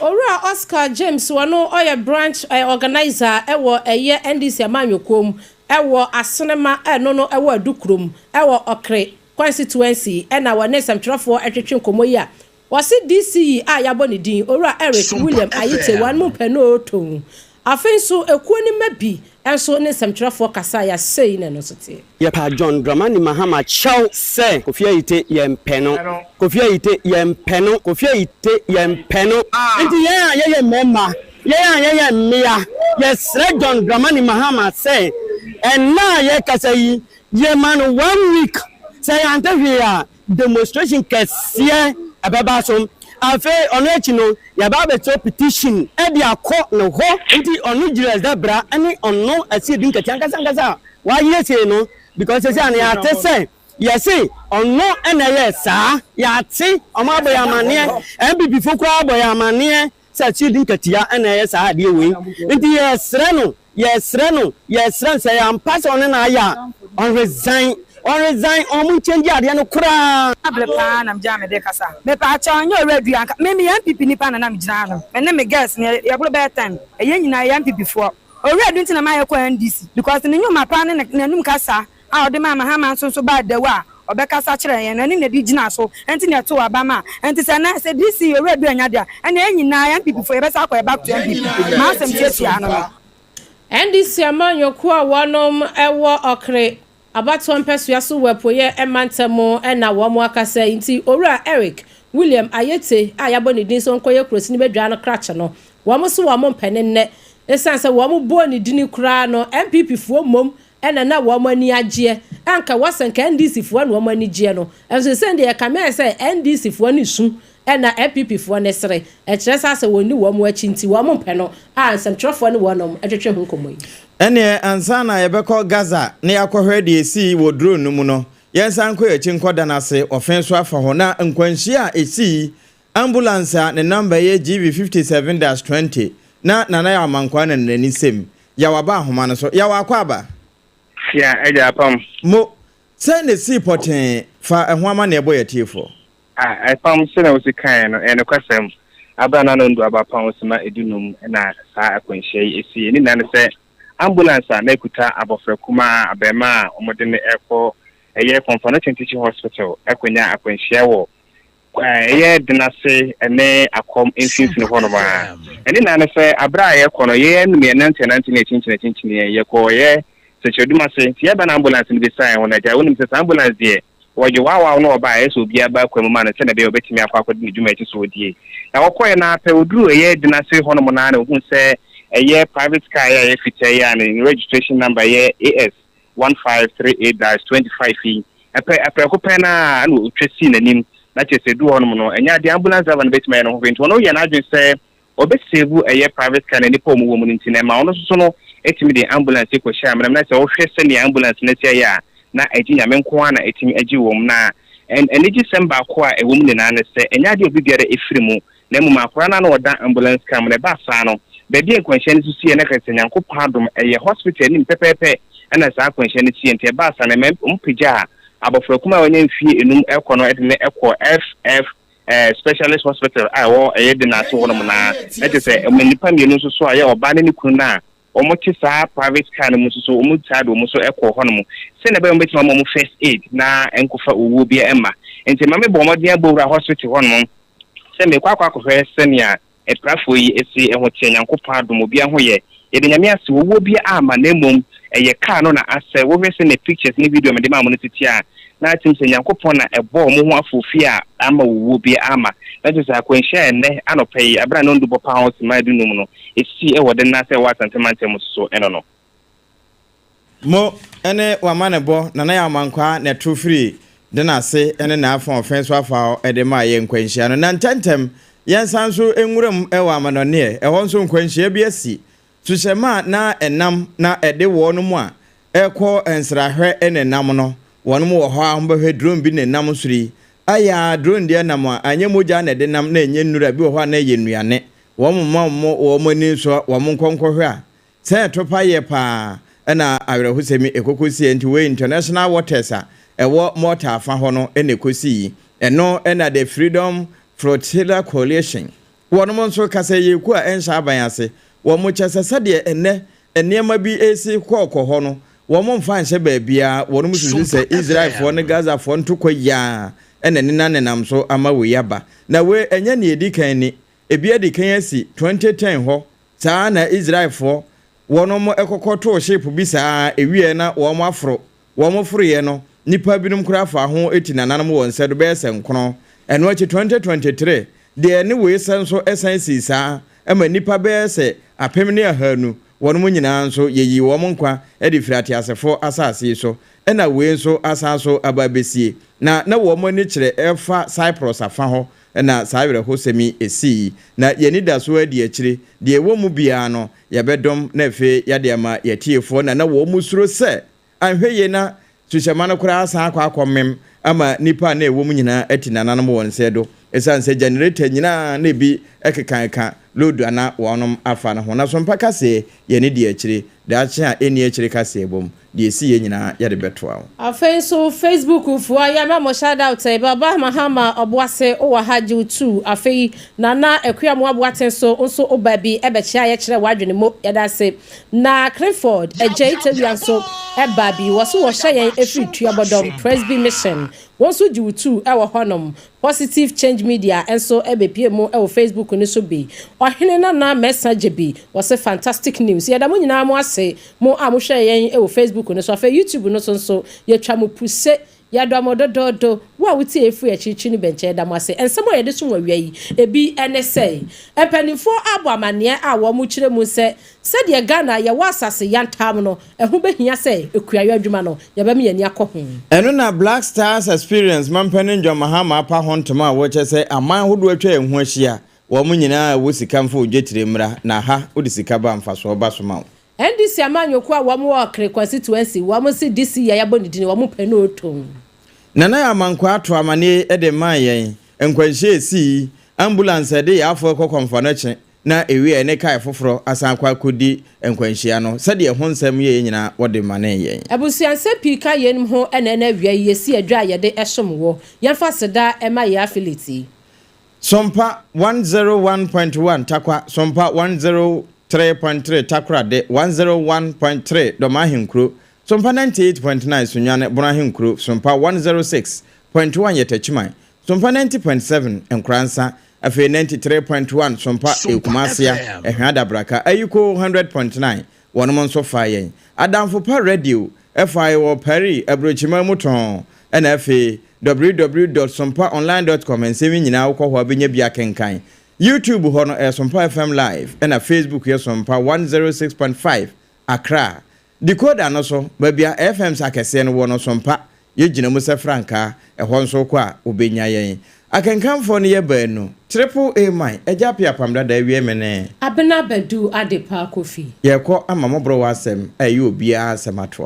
Speaker 1: Owura Oscar James ɔno ɔyɛ branch organiser wɔ ɛyɛ NDC amanyɔkuo mu. wɔ Asenema a ɛno no wɔ Adukurom wɔ Ɔkre Constituency na wɔne nsɛmtwerɛfoɔ retwetwe nkɔmmɔ yi a wɔse DC yi a yɛabɔ ne din Owura Eric William Ayite wɔn mu pɛ no ɔretɔn. Afei nso ekuo no mma bi nso ne nsɛmtwerɛfoɔ kasaeɛ a sei na ɛno nso teɛ.
Speaker 17: Yɛpa John Dramani Mahama kyɛw sɛ Kofi Ayite yɛmpɛ no, Kofi Ayite yɛmpɛ no, Kofi Ayite yɛmpɛ no. Nti yɛn a yɛyɛ mmarima, yɛn a yɛyɛ mmea, yɛsrɛ John Dramani Mahama sɛ ɛnnɛ a yɛrekasa yi, yɛma no one week, sɛ yɛante hwee a, demonstration kɛseɛ ɛbɛba so. Afei ɔno akyi no, yɛba abɛkyerɛw petition de akɔ ne hɔ. Nti ɔno Julius Dabra ne ɔno Asiedu Nketia ankasa ankasa a wayɛ sei no, because seesei a no yɛate sɛ yɛse ɔno na ɛyɛɛ saa, yɛate, wɔn abɔ yɛn amaneɛ, NPP fo koraa abɔ yɛn amaneɛ sɛ Asiedu Nketia na ɛyɛ saa adeɛ wei. Nti yɛsrɛ no Yɛsrɛ no, yɛsrɛ no sɛ ɛyɛ ampa sɛ ɔne no ayɛ a, ɔnresign, ɔnresign, ɔmo nkyɛngye adeɛ no koraa.
Speaker 18: Abere paa na megyina mede kasa. Mepaakyɛw ɛnyɛ owura dua nka me meyɛ NPP nipa na na megyina ha no me ne me girls no yɛboro bɛyɛ ten yɛn nyinaa yɛyɛ NPP foɔ owura du nti na mayɛ kɔ NDC because ne nwuma paa ne n'anum kasa a ɔde maa Mahama nso nso baa Dawu a ɔbɛkasa kyerɛɛ yɛn no ɛne na ɛde gyinaa so nti na ɛtoo aba maa nti sɛ ɛnɛ sɛ DC Owura Du anya de a ɛnna yɛn nyinaa yɛn NPP foɔ yɛbɛsan akɔ yɛ back to NPP m'asɛm tiatia ano no.
Speaker 1: NDC amanyɔkuo a wɔnom wɔ Ɔkre abatoɔ mpɛsoa so wɔ Apueɛ mantam na wɔn akasa yi nti Owura Eric William Ayete a yɛabɔ ne din sɛ ɔnkɔyɛ kurosini badwaa no krakye no wɔn se wɔn mpɛ no nnɛ esiane sɛ wɔn bɔɔ ne dini koraa no NPP foɔ mmom na na wɔn ani agyeɛ, anka wɔ sɛ nka NDC foɔ na wɔn ani gyeɛ no, nso sesei deɛ ɛkame ayɛ sɛ NDC foɔ no su na NPP foɔ no sere, ɛkyerɛ sɛ asɛ wɔn nni wɔn akyi nti wɔn mpɛ no a nsɛmtwerɛfoɔ ne wɔnom twetwe ho nkɔmmɔ yi.
Speaker 2: Ɛnneɛ ansa na yɛbɛkɔ Gaza na yɛakɔhwɛ deɛ ɛsii wɔ drone no mu no, yɛnsan nkɔ yɛn akyi nkɔda no ase ɔfe so afa hɔ. Na nkwanhyia a ɛsii ambulance a ne nɔmba yɛ GV 57-20 na Nana Yaw Amankwaa na n'ani sɛm Yaw aba ahoma no so. Yaw akɔ aba.
Speaker 19: Sia, Agya Apam.
Speaker 2: Mo, sɛn na esii pɔtee? Fa ɛho amanneɛ bɔ yɛn atiefoɔ.
Speaker 19: Ah, Apam, sɛnea wosi kae no, ɛyɛ nokwasɛm. Bere a na Nondu aba apam simma dunum na saa akwanhyia yi sii. Ne nyinaa ne sɛ, ambulance a na ekuta abofra kumaa, abarimaa a wɔde no rekɔ ɛyɛ Komfo Anokye Teaching Hospital akɔnya akwanhyia wɔ Ɛyɛ den ase ne akɔm mfimfini hɔnom ara. Ne nyinaa ne sɛ, bere a yɛrekɔ no, yɛn yɛnantenante ne yɛkyinkyinakyinkyini yɛn. Yɛkɔeɛ sɛkyerɛdum ase. Nti yɛba na ambulance no bɛsian hɔ no, agya, wonim sɛ saa ambulance deɛ, wɔgye wawaw na wɔba a, ɛyɛ sɛ obiara ba kwan mu ma no sɛdeɛ ɛbɛyɛ a ɔbɛtumi akɔ akɔdi ne dwuma a ɛte sɛ ɔdie. Na wɔkɔeɛ no ara pɛ, wɔduruu ɛyɛ den ase hɔnom no ara na wɔhuu sɛ ɛyɛ private car yi a ɛyɛ fitaa yi a ne registration number yɛ AS 1538-25 yi pɛ, prɛko pɛ no ara na ɔtwa sii n'anim, na kyerɛ sɛ ɛduu hɔnom no, ɛnyɛ adeɛ ambulance driver no bɛtumi ayɛ ne ho hwee, nti ɔno yɛ n'adwene sɛ ɔbɛsave ɛyɛ private car no nnipa a wɔwɔ mu no nti, na ɛma ɔno nso so no tumi de ambulance yi kɔhyɛɛ amena mu, na sɛ wohwɛ sɛnea ambulance no asi ayɛ a, na ɛgye Nyame nko ara na ɛtumi agye wɔn, na anigyesɛm baako a ɛwɔ mu nyinaa ne sɛ, ɛnyɛ adeɛ a obi biara firi mu, Na mmom akwadaa no a na ɔda ambulance car mu no, ɛbaa saa no, baabi a nkwanhyia no nso siiɛ no, na kyerɛ sɛ Nyankopɔn adom, ɛyɛ hospital anim pɛpɛɛpɛ na saa akwanhyia no siiɛ. Nti ɛbaa saa no, ɛma wɔpagyaa abɔfra kumaa a wanya mfie enum rekɔ no de no kɔɔ FF Specialist Hospital a ɛwɔ ɛyɛ Denase hɔnom no ara. Na kyerɛ sɛ ɛma nnipa mmienu nso so a ɛyɛ ɔbaa ne ne kunu no a wɔte saa private car no mu nso so, wɔtaa de wɔn nso kɔɔ hɔnom sɛnea ɛbɛyɛ a wɔbɛtumi ama wɔn first aid na ɛnkɔfa owuo biara mma. Nti ɛma mebɔɔ mmɔden abɔ wura hospital hɔnom sɛ merekɔ akɔ akɔhwɛ sɛnea apirafoɔ yi si ho teɛ. Nyankopɔn adom, obiara ho yɛ. Yɛda Nyame ase, owuo biara amma na mmom ɛyɛ car no na asɛe. Wohwɛ sɛnea pictures ne video a mede maa mo no si teɛ a, na atim sɛ Nyankopɔn na ɛbɔɔ wɔn ho afoofi a amma owuo biara amma. Na kyerɛ sɛ akwanhyia a ɛnnɛ anɔpa yi, bere a nnɔndu bɔ paa simma dunum no, esii wɔ de nnɛ sɛ ɛwɔ Asante mantam mu so no no.
Speaker 2: Mo ne w'amanebɔ Nana Yaw Mankwaa na ɛto firi de n'ase ne n'afa ɔfɛn so afa hɔ de maa yɛn nkwanhyia no. Na ntɛmntɛm yɛnsan nso nwura mu wɔ amanɔneɛ, ɛhɔ nso nkwanhyia bi asi. Suhyɛma a na ɛnam na ɛde wɔnom a ɛrekɔ nsrahwɛ na ɛnam no, wɔnom wɔ hɔ a wɔbɛhwɛ drone bi na ɛnam soro yi. Ayɛ a drone deɛ nam a anyɛ mogya na ɛde nam na ɛnyɛ nnura, bi wɔ hɔ a na ɛyɛ nnuane. Wɔn mma wɔn ani nsɔ wɔn nkɔ nkɔhwɛ a, sɛ ɛto pa yɛ paa na awerɛhosɛm yi ɛkɔkɔsiiɛ. Nti wei International Waters a ɛwɔ Malta afa hɔ no na ɛkɔsii. Ɛno na The Freedom Flotilla Coalition wɔnom nso ka sɛ ɛyɛ kuo a ɛnhyɛ aban ase. Wɔn kyɛ sɛ sɛdeɛ ɛnnɛ nneɛma bi resi kɔɔkɔ hɔ no, Wɔn mfa nhyɛ baabiara, wɔnom susu sɛ Israelfoɔ ne Gazafoɔ ntokwa yi ara na ɛnena nenam so ama wei aba. Na wei ɛnyɛ nea ɛdi kan ni, ebi adi kan asi 2010 hɔ, saa ara na Israelfoɔ wɔnom kɔkɔ too ship bi saa ara, ɛwieɛ na wɔn aforo, wɔn foroeɛ no nnipa binom koraa faa ho ti nananom wɔn nsa do bɛyɛ sɛ nkono. Ɛno akyi 2023 deɛ ɛne wei sɛ nso ɛsan sii saa ma nnipa bɛyɛ sɛ 12,000 Wɔnom nyinaa nso yɛyii wɔn nkwa de firii ateasefoɔ asase yi so, ɛna wei nso asan so aba abɛsie. Na na wɔn ani kyerɛ ɛrefa Cyprus afa hɔ na saa awerɛhosɛm yi sii. Na yɛn anidasoɔ adi akyire, deɛ ɛwɔ mu biara no yɛbɛdom na afei yɛade ama yɛn atiefoɔ, na na wɔn suro sɛ Anhwɛ yie na suhyɛma no koraa asan akɔ akɔmem ama nnipa a na ɛwɔ mu nyinaa ati nananom wɔn nsɛ do ɛsiane sɛ generator nyinaa na ebi kekakeka load a na wɔnom afa no ho. Na sompa kaseɛ yɛne di akyire, daakye a ɛnni akyire kaseɛ bom, deɛ ɛsiiɛ nyinaa yɛde bɛtoa wo.
Speaker 1: Afei nso Facebook foɔ yɛma mo shout out Baba Mahama Ɔboase wowɔ ha gye wo tuu afei Nana Akua Moa Boateng so nso woba bi bɛkyea yɛ kyerɛ wadwene mo yɛdase Na Clifford Adjei Tawia nso baa bi, wɔ so wɔhyɛ yɛn firi Tuabɔdɔm Presby Mission. Wɔn nso gye wo tuu wɔ hɔnom. Positive Change Media nso bɛpue mu wɔ Facebook no so bi. Ɔhene Nana Mensah Gyebi, wɔse fantastic news. Yɛda mo nyinaa mo ase, mo a mohwɛɛ yɛn wɔ Facebook no so. Afei YouTube no so nso, yɛtwa mo puse. Yɛdɔ mo dodoodo. Wo a wotie yɛn firi akyirikyiri no bɛnkyɛ, yɛda mo ase. Nsɛm a yɛde som wo awia yi, ebi ne sɛ, Mpanimfoɔ abɔ amanneɛ a wɔkyerɛ mu sɛ, sɛdeɛ Ghana yɛwɔ asase yantam no, ɛho bɛhia sɛ kuayɔ adwuma no, yɛbɛma yɛn ani akɔ ho.
Speaker 2: Ɛno na Black Stars Experience mampanin John Mahama apa ho ntoma a wɔkyɛ sɛ aman ahodoɔ atwa yɛn ho ahyia, wɔn nyinaa a ɛwɔ sika mfa odwetire mmra, na ha wode sika ba a mfasoɔ ba so ma wo.
Speaker 1: NDC amanyɔkuo a wɔn wɔ Akre constituency wɔn se DC yi a yɛabɔ ne din wɔn pɛ no otom.
Speaker 2: Nana Amankwaa too amaneɛ de maa yɛn, nkwanhyia a ɛsii, ambulance a ɛde yaafoɔ rekɔ Kɔmfoanɔkye na ɛwieɛ ne kae foforɔ asan akɔ akɔdi nkwanhyia no, sɛdeɛ ɛho nsɛm yɛeɛ nyinaa wɔde manee yɛn.
Speaker 1: Abusua nsɛm pii ka yeinom ho na ɛna awia yi yɛsi adwa a yɛde som wo. Yɛmfa aseda mma yɛn affiliates yi.
Speaker 2: Sompa 101.1 Tarkwa, Sompa 103.3 Takoradi, 101.3 Dɔm Ahenkuro, Sompa 98.9 Sunyani, Bono Ahenkuro, Sompa 106.1 Yɛtakyiman, Sompa 90.7 Nkoransa, afei 93.1 Sompa Kumasi, Ɛhwɛ Adabraka, Ayiko 100.9 Wɔnom nso faa yɛn. Adamfo pa Radio faa yɛn wɔ Paris aburokyiman mu tɔnn, ɛna afei www dot sompaonline dot com nsɛm yi nyinaa wokɔ hɔ a wobɛnya bi akenkan. YouTube hɔ no ɛyɛ Sompa FM Live, ɛna Facebook yɛ Sompa 106.5 Accra. Decoder no so, baabi a FMs akɛseɛ no wɔ no Sompa Yɛgyina mu sɛ frankaa, ɛhɔ nso wokɔ a, wobɛnya yɛn. Akenkanfoɔ no yɛ baanu, Triple A man, Agya Appiah Apam Dada awie me ne.
Speaker 1: Abena Badu Adepa Kofi.
Speaker 2: Yɛrekɔ ama mɔborɔ wɔ asɛm a ɛyɛ obiara asɛm atoa.